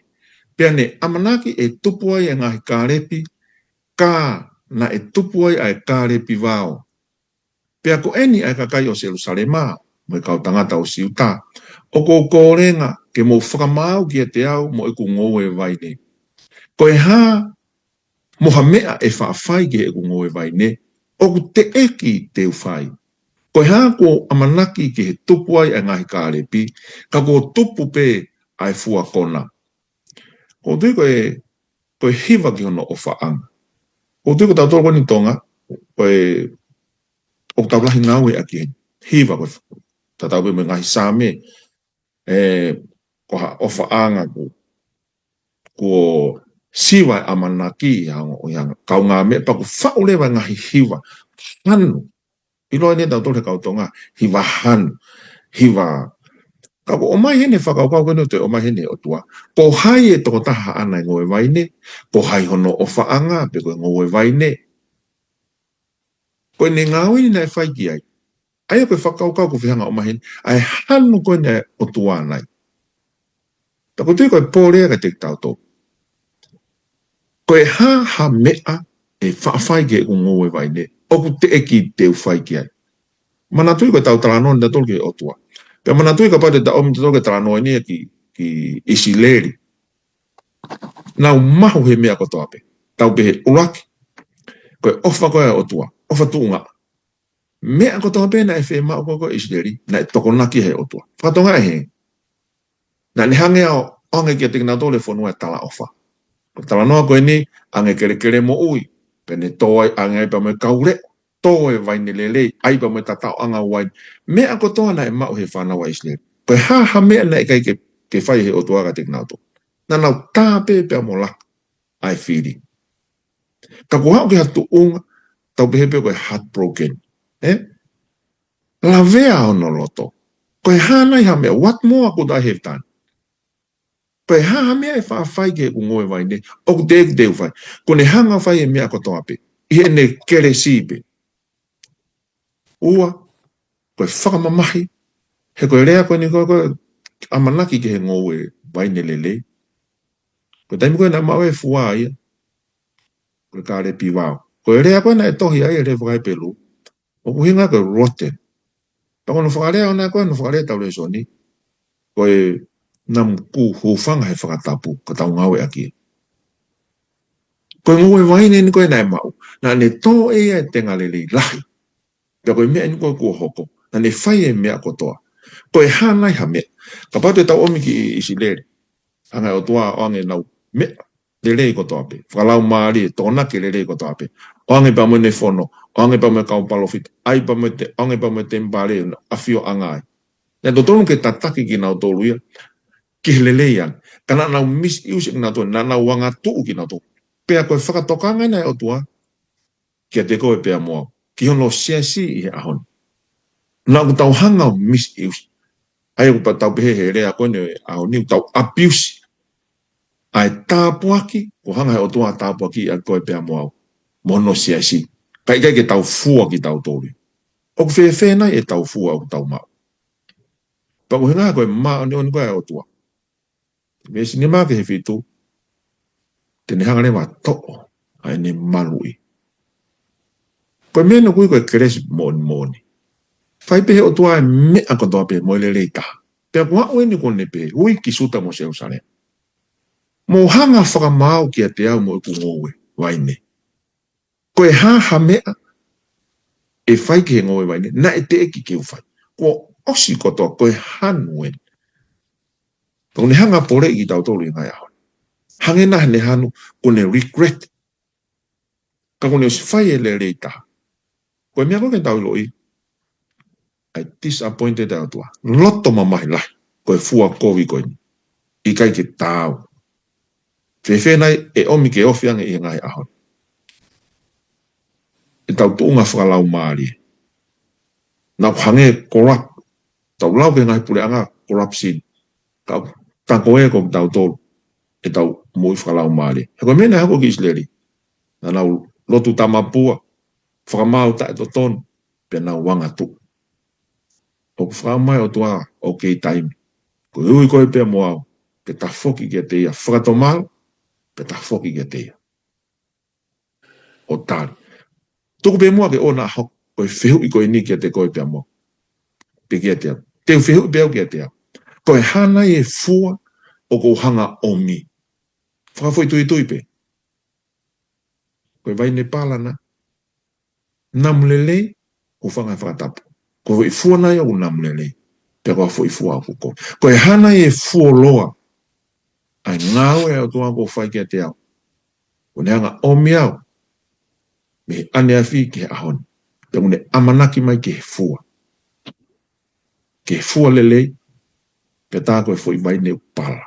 Pea ne ʻamanaki ʻe tupu ai ʻa e ngaahi kālepi, ka naʻe tupu ai ʻa e kālepi vao. Pea ko eni ʻa e kakai ʻo Selusalema, mo e kau tangata ʻo Siuta, ʻoku ou kōlenga ke mou fakamaau kiate au mo ʻeku ngoue vaine. Ko e hā mo ha meʻa ʻe faʻa fai ki heʻeku ngoue vaine, ʻoku teʻeki te u fai. Ko e hā kuo ʻamanaki ki he tupu ai ʻa e ngaahi kālepi, ka kuo tupu pē ʻa e fua kona. ʻOku ou tui ko e, ko e hiva ki hono ʻofaʻanga. ʻOku ou tui ko tautolu ko eni Tonga, ko e, ʻoku tau lahi ngāueʻaki e hiva ko e, tatau pē mo e ngaahi Saame, e, ko ha ʻofaʻanga kuo, kuo siva e ʻamanaki ʻi ha ongo, ʻi ha kaungāmeʻa pea kuo faʻu leva e ngaahi hiva. Hanu. ʻIloa eni ʻe tautolu he kau Tonga, hiva hanu, hiva. Ka kuo ʻomai heni e fakakaukau ko eni ʻoku toe ʻomai heni ʻe he ʻOtua. Ko hai e tokotaha ʻaʻana e ngoue vaine, ko hai hono ʻofaʻanga, pe ko e ngoue vaine. Ko ʻene ngāue eni naʻe fai ki ai. ʻA ia ko e fakakaukau ʻoku ou fie hanga ʻo ʻomai heni, ʻa e hanu ko eni ʻa e ʻOtua nai. Pea ʻoku ou tui ko e pole ia kiate kitautolu. Ko e hā ha meʻa ʻe faʻa fai ki heʻeku ngoue vaine, ʻoku teʻeki te u fai ki ai. Manatuʻi ko e tau talanoa eni tautolu ki he ʻOtua. Pea manatuʻi kapau te ta ʻomi tautolu ke talanoa eni ia ki, ki ʻIsileli. Nau mahu he meʻa kotoa pē. Tau pehē ʻuluaki. Ko e ʻofa ko ē ʻa e ʻOtua. ʻOfa tuʻunga. Meʻa kotoa pē naʻe fiemaʻu ko ē ʻe ʻIsileli, naʻe tokonaki he ʻOtua. Fakatonga ē hē. Naʻa ne hanga ʻo ʻoange kiate kinautolu e fonua e talaʻofa. Ko e talanoa ko eni, ʻoange kelekele moʻui, pea ne tō ai, ʻoange ai pea mo e kau leʻo, tō e vaine lelei, ʻai pea mo e tataʻoʻanga uaine. Meʻa kotoa naʻe maʻu he fānau ʻa ʻIsileli. Ko e hā ha meʻa naʻe ʻikai ke, ke fai he ʻOtua kiate kinautolu. Naʻa nau tā pē pea mo laka ʻa e fili. Ka ko e haʻu ki ha tuʻunga, tau pehē pē ko e heartbroken. Eh? Lavea hono loto. Ko e hā nai ha meʻa, what more could I have done? Ko e hā ha meʻa ʻe faʻa fai ki heʻeku ngoue vaine, ʻoku teʻeki te u fai. Kuo ne hanga fai e meʻa kotoa pē. ʻI heʻene kelesi pē. Ua, ko e fakamamahi, he ko e lea ko eni ko e, ko e ʻamanaki ki he ngoue vaine lelei. Ko e taimi ko ē naʻe maʻu e fua ia, ko e kālepi vao. Ko e lea ko ē naʻe tohi ai e lea faka-Hepelū, ʻoku ʻuhinga ko e rotten. Pea ko hono fakalea ʻona ko ē, hono fakalea ʻetau lēsoni, ko e namu kū hūfanga he fakatapu, ka tau ngāueʻaki. Ko e ngoue vaine eni ko ē naʻe maʻu, naʻa ne tō ʻe ia e tenga lelei lahi. Pea ko e meʻa eni ko ē kuo hoko, naʻa ne fai e meʻa kotoa. Ko e hā nai ha meʻa. Kapau te tau ʻomi ki ʻIsileli, hanga ʻe he ʻOtua ʻo ʻoange ʻenau meʻa lelei kotoa pē. Fakalaumālie, Tokonaki e lelei kotoa pē. ʻOange pea mo ʻene fono, ʻoange pea mo e kau palōfita, ʻai pea mo e te-, ʻoange pea mo e temipale, ʻafioʻanga ai. Naʻe totonu ke tataki kinautolu ia ki he lelei ange. Ka naʻa nau misuse kinautolu, naʻa nau angatuʻu kinautolu. Pea ko e fakatokanga ena ʻa e ʻOtua kiate koe pea mo au, ki hono siasi ʻi he ʻaho ni. Naʻa ʻoku tau hanga ʻo misuse. ʻA ia ʻoku pau tau pehē he lea ko eni ʻo e ʻaho ni, ʻoku tau abuse ʻa e tāpuaki, kuo hanga he ʻOtua ʻo tāpuakiʻi ʻaki koe pea mo au, mo hono siasi. Kae ʻikai ke tau fua kitautolu. ʻOku fēfē nai ʻetau fua ʻoku tau maʻu? Pea ko e ʻuhinga ko e māʻoniʻoni ko ē ʻa e ʻOtua. Veesi nima ki he fitu, te ne hanga leva ʻo toʻo ʻa ʻene maluʻi. Ko e meʻa eni ʻoku ui ko e kelesi moʻoni moʻoni. Fai pē he ʻOtua e meʻa kotoa pē mo e lelei taha. Pea ko e ʻuhinga eni ko ʻene pehē, ui ki Siuta mo Selusalema, mou hanga ʻo fakamaau kiate au mo ʻeku ngoue vaine. Ko e hā ha meʻa ʻe fai ki he ngoue vaine, naʻe teʻeki ke u fai. Kuo ʻosi kotoa, ko e hanu eni. Pea ʻoku ne hanga ʻo poleʻi kitautolu ʻi he ngaahi ʻaho ni. Hangē naʻa ne hanu, kuo ne regret. Ka kuo ne ʻosi fai e lelei taha. Ko e meʻa ko ē ke tau ʻiloʻi, ʻa e disappointed ʻa e ʻOtua. Loto mamahi lahi, ko e fua kovi ko eni. ʻIkai ke taau. Fēfē nai ʻe ʻomi ke ofi ange ʻi he ngaahi ʻaho ni ʻetau tuʻunga fakalaumālie. Naʻa ʻoku hangē corrupt. Tau lau ki he ngaahi puleʻanga corruption. Ka, ka ko e ko kitautolu ʻetau moʻui fakalaumālie. He ko e meʻa naʻe hoko ki ʻIsileli. Naʻa nau lotu tamapua, fakamaau taʻetotonu, pea nau angatuʻu. ʻOku fakaʻamu mai ʻOtua ʻo kei taimi. Ko e ui koe pea mo au, ke ta foki kiate ia, fakatomala, ke ta foki kiate ia. ʻO tali. Tuku pē muʻa ke ʻoua naʻa hoko, ko e fehuʻi ko eni kiate koe pea mo au. Pe kiate au. Te u fehuʻi pē au kiate au. Ko e hā nai e fua ʻoku ou hanga ʻomi? Fakafoʻituitui pē. Ko e vaine pala na. Namu lelei, hūfanga he fakatapu. Ko e foʻi fua nai ʻoku namu lelei. Pea ko e foʻi fua ʻoku kovi. Ko e hā nai e fuoloa ʻa e ngāue ʻa e ʻOtua ʻoku fai kiate au? Kuo ne hanga ʻomi au mei he ʻaneafi ki he ʻaho ni. Pea kuo ne ʻamanaki mai ki he fua. Ki he fua lelei, pea tā ko e foʻi vaine ʻoku pala.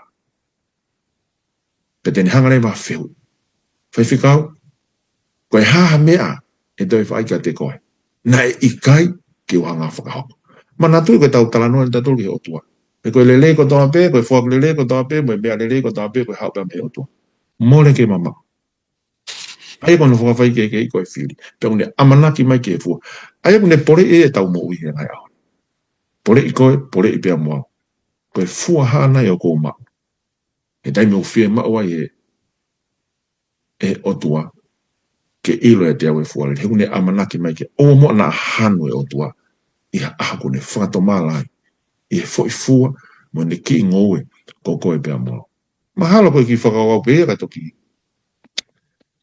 Pea te ne hanga leva ʻo fehuʻi. Faifekau, ko e hā ha meʻa ʻe toe fai kiate koe? Naʻe ʻikai ke u hanga ʻo fakahoko. Manatuʻi ko ʻetau talanoa ʻa kitautolu ki he ʻOtua. He ko e lelei kotoa pē, ko e foaki lelei kotoa pē, mo e meʻa lelei kotoa pē, ko e haʻu pē ia mei he ʻOtua. Mole ke mamaʻo. ʻA ia ko hono fakafaikehekeheʻi ko e fili. Pea kuo ne ʻamanaki mai ki he fua. ʻA ia kuo ne poleʻi ʻetau moʻui he ngaahi ʻaho ni. Poleʻi koe, poleʻi pea mo au. Ko e fua hā nai ʻoku ou maʻu? He taimi ʻoku fiemaʻu ai ʻe he ʻOtua ke ʻilo ʻiate au e fua lelei. He kuo ne ʻamanaki mai ke ʻoua muʻa naʻa hanu e ʻOtua ʻi ha ʻaho kuo ne fakatomala ai ʻi he foʻi fua mo ʻene kiʻi ngoue ko koe pea mo au. Mahalo ko e kiʻi fakakaukau pē ia kae toki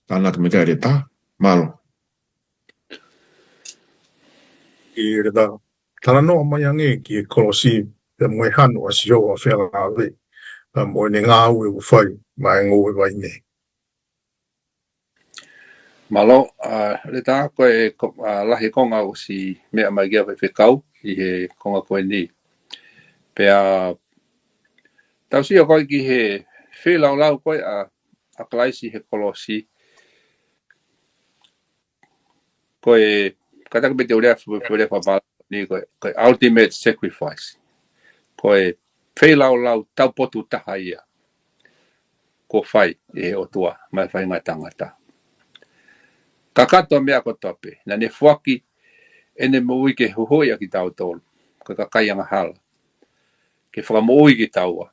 tānaki mai ka e leta. Mālō. Kiʻi leta. Talanoa mai ange ki he kolosi pea mo e hanu ʻa Sihova ʻo felaveʻi. pea mo ʻene ngāue ʻoku fai maʻa e ngoue vaine. Mālō, ʻa, Leta, ko e ko-, ʻa, lahi konga ʻosi meʻa mai ki ai faifekau ʻi he konga ko eni. Pea tau sio ko ē ki he feilaulau ko ē ʻa, ʻa Kalaisi he kolosi. Ko e, kātaki pē te u lea fu-, fu-, lea fapala ni ko e, ko e ultimate sacrifice. Ko e feilaulau taupotu taha ia kuo fai ʻe he ʻOtua maʻa e faʻahinga tangata. Kakato e meʻa kotoa pē, naʻa ne foaki ʻene moʻui ke huhuʻi ʻa kitautolu, ko e kakai angahala, ke fakamoʻui kitaua.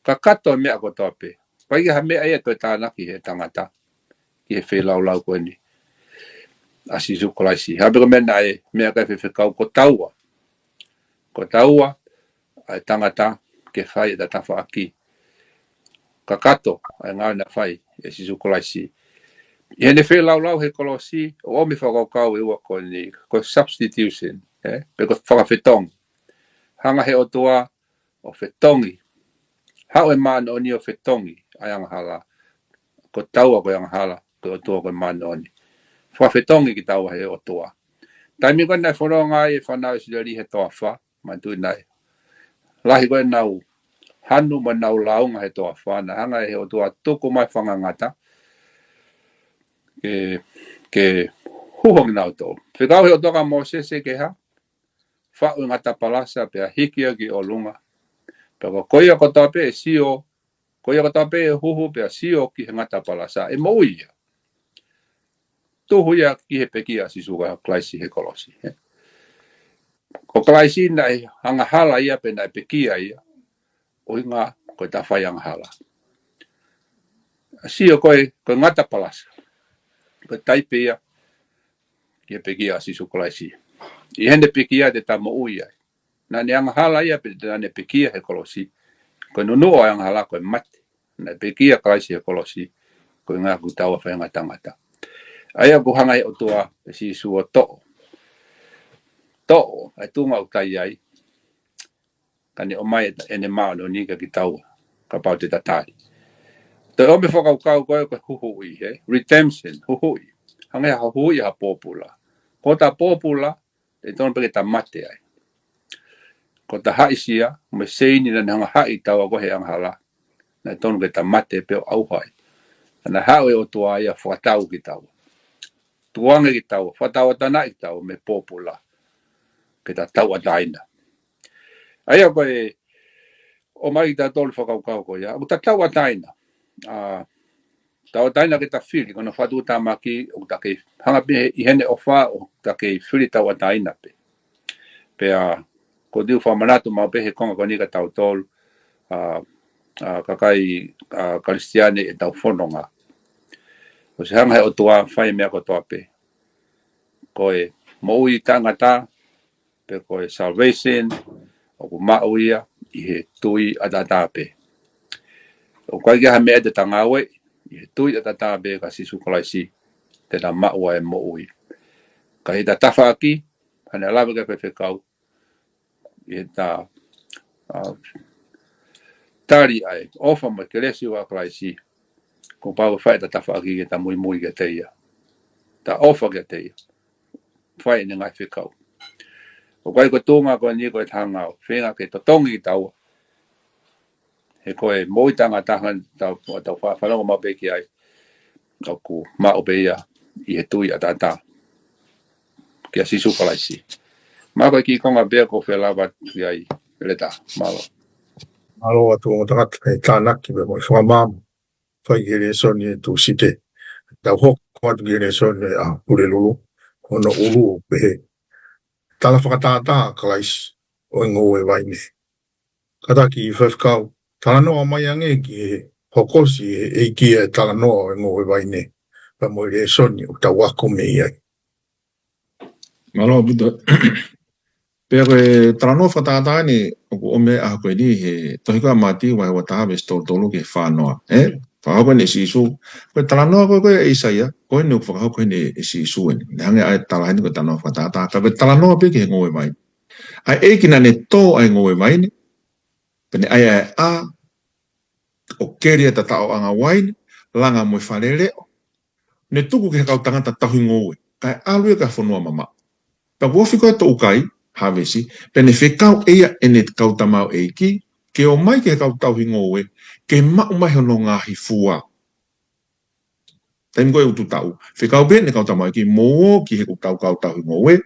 Kakato e meʻa kotoa pē. ʻIkai ha meʻa ia ʻe toe tānaki ʻe he tangata ki he feilaulau ko eni ʻa Sīsū Kalaisi. Hangē pē ko e meʻa naʻe meʻa ki ai faifekau, ko taua. Ko taua ʻa e tangata ke fai ʻeta tafaʻaki. Kakato ʻa e ngāue naʻe fai ʻe Sīsū Kalaisi. ʻI heʻene feilaulau he kolosi, ʻoku ʻomi e fakakaukau ʻe ua ko eni, ko e substitution, ē? Pe ko e fakafetongi. Hanga ʻe he ʻOtua ʻo fetongi. Haʻu e māʻoniʻoni ʻo fetongi ʻa e angahala. Ko taua ko e angahala, ko e ʻOtua ko e māʻoniʻoni. Fakafetongi kitaua ʻe he ʻOtua. Taimi ko ē naʻe fononga ai e fānau ʻIsileli he toafa, manatuʻi naʻe lahi ko ē ʻenau hanu mo ʻenau lāunga he toafa, naʻe hanga ʻe he ʻOtua ʻo tuku mai e fanga ngata ke, ke huhu kinautolu. Fekau ʻe he ʻOtua kia Mōsese ke hā? Faʻu e ngata palasa pea hiki ia ki ʻolunga. Pea ko ia kotoa pē ʻe sio, ko ia kotoa pē ʻe huhu pea sio ki he ngata palasa, ʻe moʻui ia. Tuhu ia ki he pekia ʻa Sīsū Kalaisi he kolosi, ē? Ko Kalaisi naʻe angahala ia pea naʻe pekia ia, ʻuhinga ko ʻeta fai angahala. Sio ko e, ko e ngata palasa, ko e taipe ia ki he pekia ʻa Sīsū Kalaisi. ʻI heʻene pekia te ta moʻui ai. Naʻa ne angahala ia pea naʻa ne pekia he kolosi. Ko e nunuʻa ʻo e angahala ko e mate. Naʻe pekia Kalaisi he kolosi. Ko e ʻuhinga ko taua faʻahinga tangata. ʻA ia ʻoku hanga ʻe he ʻOtua ʻe Sīsū ʻo toʻo, toʻo ʻa e tuʻunga ʻoku ta ʻi ai, ka ne ʻomai ʻene māʻoniʻoni kia kitaua, kapau te ta tali. Toe ʻomi e fakakaukau ko ē ko e huhuʻi, ē? Redemption, huhuʻi. Hangē ha huhuʻi ha pōpula. Ko ʻeta pōpula, ʻe tonu pē ke ta mate ai. Ko ʻeta haʻisia, mo e seini naʻa ne hanga ʻo haʻi taua ko ē he angahala, naʻe tonu ke ta mate pē ʻo ʻauha ai. Ka naʻe haʻu e ʻOtua ia ʻo fakatau kitaua. Tukuange kitaua, fakatauʻatāinaʻi kitaua mei he pōpula, ke ta tauʻatāina. ʻA ia ko e ʻomai kitautolu e fakakaukau ko ia, ʻoku ta tauʻatāina. ʻA, tauʻatāina ke ta fili, ko hono fakatuʻutāmaki, ʻoku ta kei hanga pē ʻi heʻene ʻofa, ʻoku ta kei fili tauʻatāina pē. Pea, ʻoku ou fakamanatu maʻu pē he konga ko eni kia tautolu, ʻa, ʻa, kakai, ʻa, Kalisitiane ʻi heʻetau fononga. ʻOsi hanga ʻe he ʻOtua ʻo fai e meʻa kotoa pē. Ko e moʻui taʻengata, pe ko e salvation, ʻoku maʻu ia ʻi he tui ʻataʻatā pē. ʻOku ʻikai ke ʻi ai ha meʻa te ta ngāueʻi, ʻi he tui ʻataʻatā pē kia Sīsū Kalaisi, te ta maʻu ai e moʻui. Ka ʻi heʻeta tafaʻaki, hangē naʻe lave ki ai e faifekau, ʻi heʻeta, ʻa, tali ʻa e ʻofa mo e kelesi ʻa Kalaisi, kuo pau ke fai ʻeta tafaʻaki ke ta muimui kiate ia. Ta ʻofa kiate ia. Fai ʻene ngaahi fekau. ʻOku ʻikai ko e tuʻunga ko eni ko ʻeta hanga ʻo feinga ke totongi kitaua. He ko e moʻui taʻengata hangē ko ʻetau, ʻetau fa-, fanongo maʻu pē ki ai, ʻoku maʻu pē ia ʻi he tui ʻataʻatā kia Sīsū Kalaisi. Mahalo ko e kiʻi konga pē ia ʻoku ou fie lave ki ai, Leta. Mālō. Mālō atu ongo tangata, ʻe tānaki pē mo e fakamaama. Fai ki he lēsoni ʻo e Tūsite. Tau hoko atu ki he lēsoni ʻa Pulelulu. Ko hono ʻulu ʻoku pehē: Tala fakatātā ʻa Kalaisi ʻo e ngoue vaine. Kātaki faifekau, talanoa mai ange ki he hokosi ʻe he ʻEiki ʻa e talanoa ʻo e ngoue vaine, pea mo e lēsoni ʻoku tau ako mei ai. Mālō ʻaupito. Pea ko e talanoa fakatātā eni ʻoku ʻomi he ʻaho ko eni he tohi ko ia ʻa Mātiu vahe ua taha veesi tolu tolu ki he fā noa. Ē? Fakahoko eni ʻe Sīsū. Ko e talanoa ko ē ko ē ʻa ʻAisea, ko eni ʻoku fakahoko eni ʻe Sīsū eni. Naʻe hanga ʻe ia ʻo tala heni ko e talanoa fakatātā. Ka ko e talanoa pē ki he ngoue vaine. ʻA e ʻEiki naʻa ne tō ʻa e ngoue vaine, pea ne ʻai ʻa e ʻā, ʻo keli e tataʻoʻanga uaine, langa mo e fale leʻo. Ne tuku ki he kau tangata tauhi ngoue, kae ʻalu ia ki ha fonua mamaʻo. Pea kuo ofi ko ē toʻukai, hāvesi, pea ne fekau ʻe ia ʻene kau tamaioʻeiki ke ō mai ki he kau tauhi ngoue, ke maʻu mai hono ngaahi fua. Taimi ko ē ʻoku tuʻu taʻu, fekau pē ʻene kau tamaioʻeiki, mou ō ki he kau tau kau tauhi ngoue,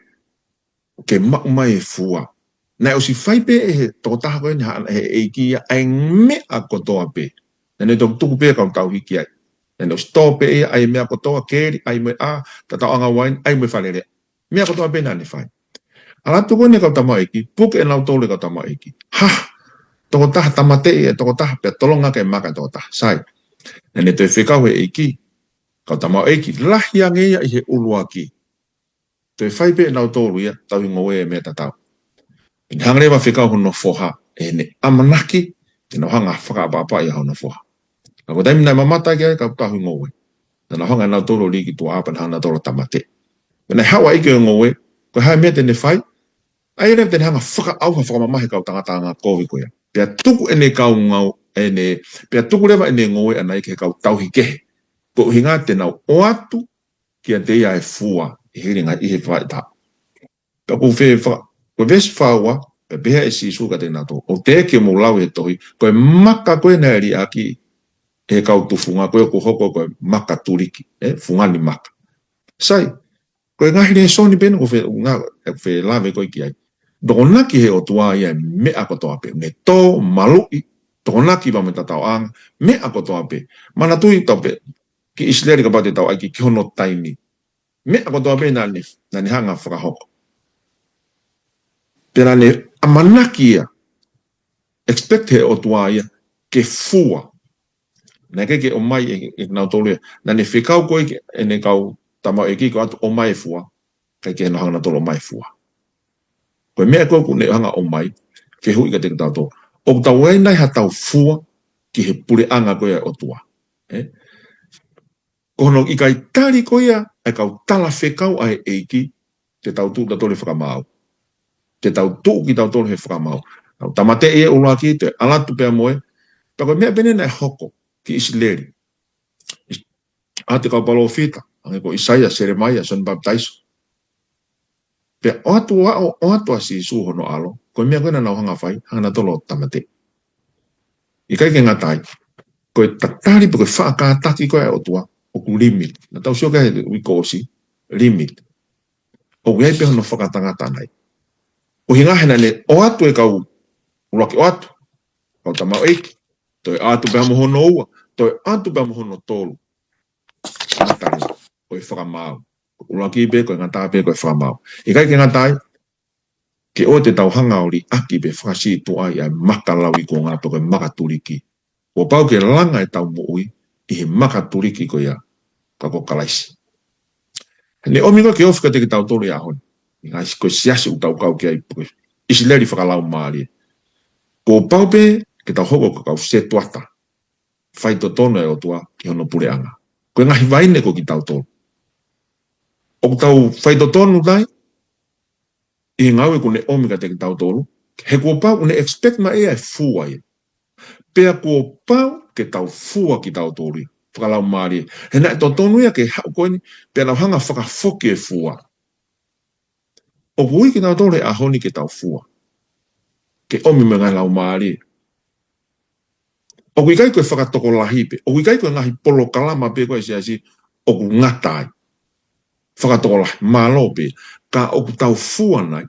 ke maʻu mai e fua. Naʻe ʻosi fai pē ʻe he tokotaha ko eni, haʻana, he ʻeiki ia, ʻa e meʻa kotoa pē. Naʻa ne toki tuku pē kau tauhi ki ai. Naʻa ne ʻosi tō pē ia, ʻa e meʻa kotoa, keli, ʻa e meʻa, tataʻoʻanga uaine, ʻa e meʻa fale leʻo. Meʻa kotoa pē naʻa ne fai. ʻAlu atu ko eni kau tamaioʻeiki, puke ʻe nautolu e kau tamaioʻeiki. Ha! Tokotaha tāmateʻi e tokotaha, pea tolonga ki he maka e tokotaha. Sai. Naʻa ne toe fekau he ʻeiki, kau tamaioʻeiki, lahi ange ia ʻi he ʻuluaki. Toe fai pē ʻe nautolu ia, tauhi ngoue e meʻa tatau. Pea ne hanga leva fekau hono foha, ʻene ʻamanaki, te nau hanga fakaʻapaʻapaʻi ʻa hono foha. Ka ko e taimi naʻe mamata ki ai e kau tauhi ngoue, naʻa nau hanga ʻe nautolu ʻo lī ki tuʻa pea nau hanga ʻe nautolu ʻo tāmateʻi. Pea naʻe haʻu ʻa e ʻeiki ʻo e ngoue, ko e hā e meʻa te ne fai? ʻA ia leva te ne hanga fakaʻauha fakamamahi e kau tangata angakovi ko ia. Pea tuku ʻene kau ngau, ʻene, pea tuku leva ʻene ngoue ʻana ia ki he kau tauhi kehe. Ko e ʻuhinga te nau ʻoatu kiate ia e fua, ʻi he ʻilinga ʻi he faʻahitaʻu. Pea ko e fe-, fa-, ko e veesi fā ua, pea pehē ʻe Sīsū kiate kinautolu, ʻoku teʻeki ke mou lau ʻi he tohi, ko e maka ko ē naʻe liʻaki ʻe he kau tufunga, ko ē ʻoku hoko ko e maka tuliki, ʻe, fungani maka. Sai, ko e ngaahi lēsoni pē eni ʻoku fe-, nga-, ʻoku felāveʻi ko ē ki ai. Tokonaki ʻe he ʻOtua ia e meʻa kotoa pē, ne tō, maluʻi, tokonaki pea mo e tataʻoʻanga, meʻa kotoa pē. Manatuʻi tau pē, ki ʻIsileli kapau te tau ʻai ki, ki hono taimi. Meʻa kotoa pē naʻa ne, naʻa ne hanga fakahoko. Pea naʻa ne ʻamanaki ia, expect he ʻOtua ia, ke fua. Naʻe ʻikai ke ʻomai ʻe, ʻe nautolu ia. Naʻa ne fekau ko ē ki heʻene kau tamaioʻeiki ke ō atu ʻo ʻomai e fua. ʻIkai ke nau hanga nautolu ʻo ʻomai e fua. Ko e meʻa ko ē ʻoku ne hanga ʻomai, fehuʻi kiate kitautolu. ʻOku tau ʻi ai nai haʻatau fua ki he puleʻanga ko ē ʻa e ʻOtua. ʻE? Ko hono ʻikai tali ko ia ʻa e kau talafekau ʻa e ʻEiki, te tau tuʻu kitautolu he fakamaau. Te tau tuʻu kitautolu he fakamaau. Tau tāmateʻi e ʻuluaki, te ʻalu atu pea mo ia. Pea ko e meʻa pē eni naʻe hoko ki ʻIsileli. ʻA e kau palōfita, hangē ko ʻIsaia, Selemaia, Sione Papitaiso. Pea ʻoatu ʻa, ʻo, ʻoatu ʻa Sīsū hono ʻAlo, ko e meʻa ko ē naʻa nau hanga fai, hanga nautolu ʻo tāmateʻi. ʻIkai ke ngata ai, ko e tatali pe ko e faʻa kātaki ko ē ʻa e ʻOtua, ʻoku limit. Naʻa tau sio ki ai he uike kuo ʻosi, limit. ʻOku ʻi ai pē hono fakatangata nai. ʻUhinga he naʻa ne ʻoatu e kau, ʻuluaki ʻoatu, kau tamaioʻeiki, toe ʻoatu pea mo hono ua, toe ʻoatu pea mo hono tolu. Ngata ai, ko e fakamaau. ʻUluaki pē, ko e ngata pē, ko e fakamaau. ʻIkai ke ngata ai, ke ʻoua te tau hanga ʻo liʻaki pe fakasītuʻaʻi ʻa e maka lauikuonga pe ko e maka tuliki. Kuo pau ke langa ʻetau moʻui ʻi he maka tuliki ko ia, ka ko Kalaisi. Ne ʻomi ko ē ke ofi kiate kitautolu he ʻaho ni. ʻI he ngaahi ko e siasi ʻoku tau kau ki ai pe ko e ʻIsileli fakalaumālie. Kuo pau pē ke tau hoko ko e kau setuata. Faitotonu e ʻOtua ki hono puleʻanga. Ko e ngaahi vaine ko kitautolu. ʻOku tau faitotonu nai, ʻi he ngāue kuo ne ʻomi kiate kitautolu, he kuo pau ʻoku ne expect mai ʻe ia e fua ia. Pea kuo pau ke tau fua kitautolu ia, fakalaumālie. He naʻe totonu ia ke haʻu ko eni, pea nau hanga fakafoki e fua. ʻOku ui kitautolu he ʻaho ni ke tau fua. Ke ʻomi mo e ngaahi laumālie. ʻOku ʻikai ko e fakatokolahi pē. ʻOku ʻikai ko e ngaahi polokalama pē ko ē ʻa e siasi ʻoku ngata ai. Fakatokolahi, mālō pē. Ka ʻoku tau fua nai.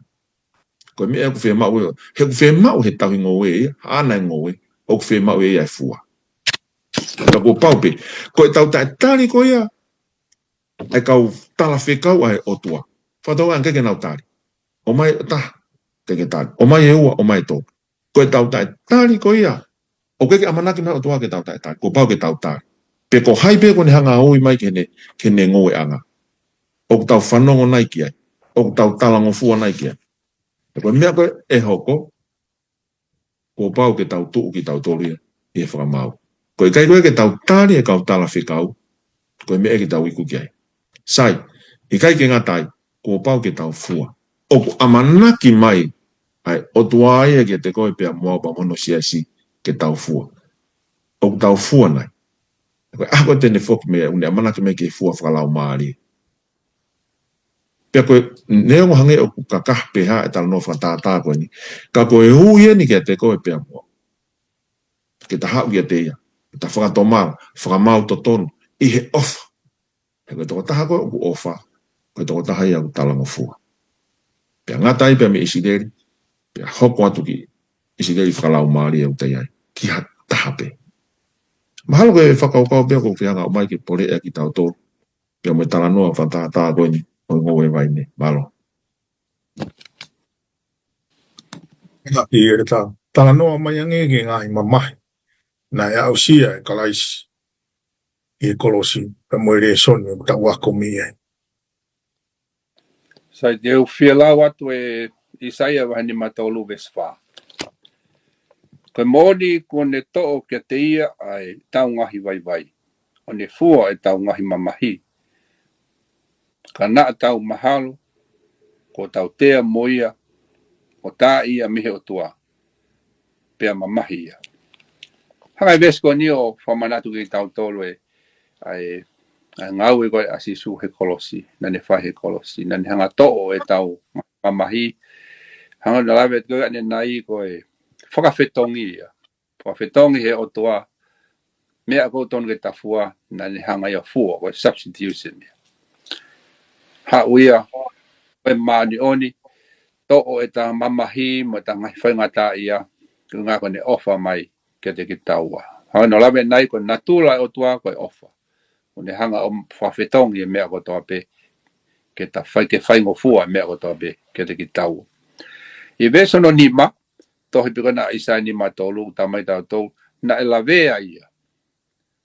Ko e meʻa ʻoku fiemaʻu ia. He ʻoku fiemaʻu he tauhi ngoue ia, haʻana e ngoue. ʻOku fiemaʻu ia e fua. Ka kuo pau pē. Ko ʻetau taʻetali ko ia, ʻa e kau talafekau ʻa e ʻOtua. Fakatokanga ʻikai ke nau tali. ʻOmai e taha, ʻikai ke tali. ʻOmai e ua, ʻomai e tolu. Ko ʻetau taʻetali ko ia. ʻOku ʻikai ke ʻamanaki mai e ʻOtua ke tau taʻetali. Kuo pau ke tau tali. Pe ko hai pē kuo ne hanga ʻo ui mai ki heʻene, ki heʻene ngoueʻanga. ʻOku tau fanongo nai ki ai. ʻOku tau talangofua nai ki ai. He ko e meʻa ko ē ʻe hoko, kuo pau ke tau tuʻu kitautolu ia ʻi he fakamaau. Ko e ʻikai ko ē ke tau tali e kau talafekau, ko e meʻa ke tau iku ki ai. Sai, ʻikai ke ngata ai, kuo pau ke tau fua. ʻOku ʻamanaki mai ʻa e ʻOtua ia kiate koe pea mo au pea mo hono siasi ke tau fua. ʻoku tau fua nai. Ko e ʻaho ko ē te ne foki mai ʻoku ne ʻamanaki mai ke fua fakalaumālie. Pea ko e neongo hangē ʻoku kakaha pehē ʻa e talanoa fakatātā ko eni. Ka ko e ui eni kiate koe pea mo au ke ta haʻu kiate ia, ke ta fakatomala, fakamaau totonu ʻi he ʻofa. He ko e tokotaha ko ē ʻoku ʻofa, ko e tokotaha ia ʻoku talangofua. Pea ngata ai pea mei ʻIsileli, pea hoko atu ki ʻIsileli fakalaumālie ʻoku tau ʻi ai, ki ha taha pē. Mahalo ko e fakakaukau pē ʻoku ou fie hanga ʻo ʻomai ke poleʻi ʻa kitautolu pea mo e talanoa fakatātā ko eni ʻo e ngoue vaine. Mālō. Ka ki he ta-, talanoa mai ange ki he ngaahi mamahi naʻe aʻusia ʻe Kalaisi ʻi he kolosi, pea mo e lēsoni ʻoku tau ako mei ai. Sai, te u fie lau atu ʻe ʻAisea vahe nima tolu veesi fā. Ko e moʻoni kuo ne toʻo kiate ia ʻa ʻetau ngaahi vaivai, ʻo ne fua ʻetau ngaahi mamahi. Ka naʻa tau mahalo kuo tau tea mo ia, ʻo tā ia mei he ʻOtua, pea mamahi ia. Hanga ʻe he veesi ko eni ʻo fakamanatu kiate kitautolu ʻa e, ʻa e, ʻa e ngāue ko ē ʻa Sīsū he kolosi, naʻa ne fai he kolosi, naʻa ne hanga ʻo toʻo ʻetau mamahi, hanga ʻo lave atu ko ē ʻanenai ko e fakafetongi ia. Fakafetongi he ʻOtua, meʻa ʻoku totonu ke ta fua, naʻa ne hanga ia ʻo fua, ko e substitution ia. Haʻu ia, ko e māʻoniʻoni, toʻo ʻetau mamahi, mo ʻetau ngaahi faingataʻaʻia, ko e ʻuhinga ko ʻene ʻofa mai kiate kitaua. Hanga ʻo lave ʻanenai ko e natula ʻo e ʻOtua ko e ʻofa. ʻO ne hanga ʻo fakafetongi e meʻa kotoa pē, ke ta fai, ke faingofua e meʻa kotoa pē kiate kitaua. ʻI he veesi hono nima, tohi pē ko ena ʻa ʻAisea nima tolu, talamai kiate kitautolu, naʻe lavea ia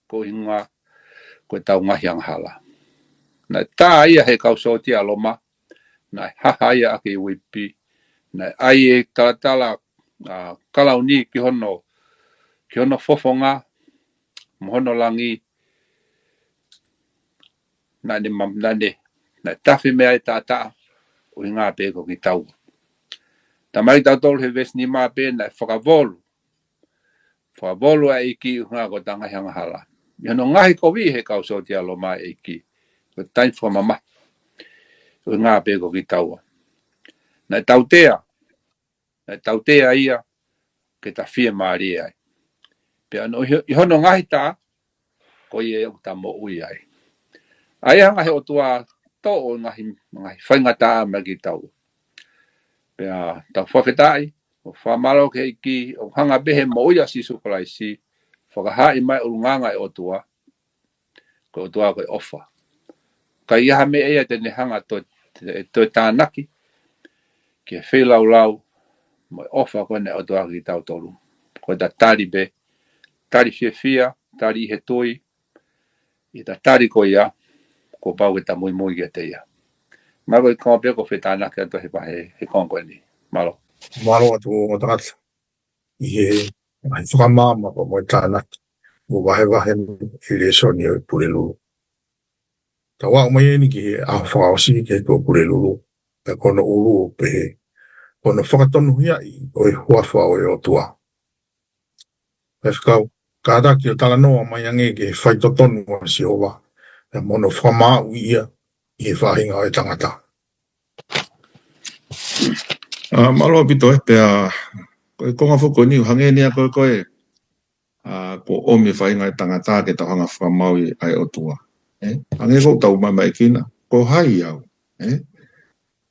koeʻuhinga ko ʻetau ngaahi angahala. Naʻe tā ia ʻe he kau sōtia ʻa Loma, naʻe haha ia ʻaki e uipi, naʻe ʻai e talatala, ʻa, kalauni ki hono, ki hono fofonga, mo hono langi, naʻa ne ma-, naʻa ne, naʻe tafe mei ai e taʻataʻa, ʻuhinga pē ko kitaua. Talamai kiate kitautolu he veesi nima pē naʻe fakavolu. Fakavolu ʻa e ʻEiki ʻuhinga ko ʻetau ngaahi angahala. ʻI hono ngaohi kovi ʻe he kau sōtia ʻa Loma e ʻEiki, ko e taimi fakamamahi, ʻuhinga pē ko kitaua. Naʻe tautea, naʻe tautea ia ke ta fiemālie ai. Pea ʻi hono, ʻi hono ngaahi tā, ko ia ʻoku ta moʻui ai. ʻA ia hanga ʻe he ʻOtua ʻo toʻo e ngaahi, ngaahi faingataʻa mei kitaua. Pea tau fakafetaʻi, ʻo fakamālō ki he ʻEiki, ʻo hanga pē he moʻui ʻa Sīsū Kalaisi, fakahaaʻi mai ʻulungaanga ʻo e ʻOtua, ko e ʻOtua ko e ʻofa. Ka ʻi ai ha meʻa ia te ne hanga ʻo toe, toe tānaki ki he feilaulau mo e ʻofa ko eni ʻa e ʻOtua kiate kitautolu, ko ʻeta tali pē, tali fiefia, tali ʻi he tui, ʻi heʻeta tali ko ia, kuo pau ke ta muimui kiate ia. Mālō. Ko e konga pē ʻoku ou fie tānaki atu he vahe, he konga ko eni. Mālō. Mālō atu ʻo tangata ʻi he ngaahi fakamaama pea mo e tānaki ʻo e vahevahe ʻi he lēsoni ʻo e Pulelulu. Tau aʻu mai eni ki he ʻaho fakaʻosi ki he Tuʻapulelulu, pea ko hono ʻulu ʻoku pehē, ko hono fakatonuhiaʻi ʻo e huafa ʻo e ʻOtua. Faifekau, kātaki ʻo talanoa mai ange ki he faitotonu ʻa Sihova, pea mo hono fakamāuʻi ia ʻi he faʻahinga ʻo e tangata. ʻA, mālō ʻaupito ē, pea ko e konga foki ko eni, hangē ni ʻa ko ē, ko e, ʻa, ko e ʻomi e faʻahinga ʻo e tangata ke tau hanga ʻo fakamaauʻi ʻa e ʻOtua. Ē? Hangē ko ʻetau maʻamaʻa kina, ko hai au? Ē?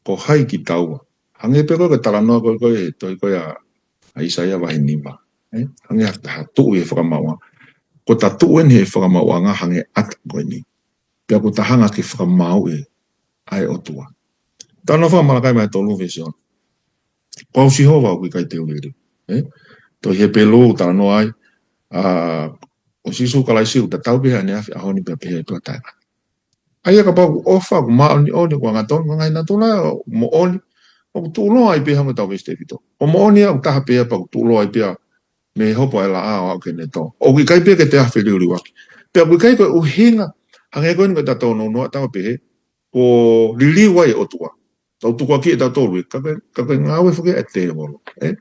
Ko hai kitaua? Hangē pē ko e, ko e talanoa ko ē, ko e tohi ko ē ʻa, ʻa ʻAisea vahe nima. Ē? Hangē ha, ha tuʻu ʻi he fakamaauʻanga. Ko ʻeta tuʻu eni he fakamaauʻanga hangē ʻata ko eni. Pea ko ʻeta hanga ke fakamaauʻi ʻa e ʻOtua. Talanoa faka-Malakai vahe tolu veesi ono. Ko au Sihova ʻoku ʻikai te u liliu. Ē? Tohi Hepelū talanoa ai, ʻa, ko Sīsū Kalaisi ʻoku tatau pē he ʻaneafi, ʻaho ni pea pehē ʻi he taʻengata. ʻA ia kapau ʻoku ʻofa, ʻoku māʻoniʻoni, ʻoku angatonu, ngaahi natula ʻoku moʻoni, ʻoku tuʻuloa ai pē hangē ko ʻetau veesi tefito. ʻOku moʻoni ʻoku taha pē ia pea ʻoku tuʻuloa ai pē ia mei he hopo ʻa e laʻā ʻo aʻu ki heʻene tō. ʻOku ʻikai pē ke toe feliuliuaki. Pea ʻoku ʻikai ko e ʻuhinga, hangē ko eni ko ʻetau nounou ʻa taua pehē, kuo liliu ai e ʻOtua. Tau tukuakiʻi ʻe tautolu ē, ka ko e, ka ko e ngāue foki ʻa e tēvolo. Ē?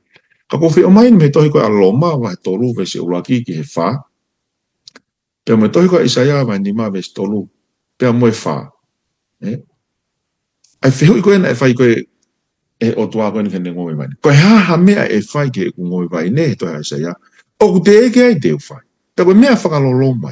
Ka ʻoku ou fie ʻomai eni mei he tohi ko ē ʻa Loma vahe tolu veesi ʻuluaki ki he fā. Pea mo e tohi ko ʻAisea vahe nima veesi tolu, pea mo e fā. ʻE? ʻA e fehuʻi ko ē naʻe fai ko ē ʻe he ʻOtua ko eni ki heʻene ngoue vai ni. Ko e hā ha meʻa ʻe fai ki heʻeku ngoue vai ni, he tohi ʻa ʻAisea. ʻOku teʻeki ai te u fai. Pea ko e meʻa fakaloloma ia.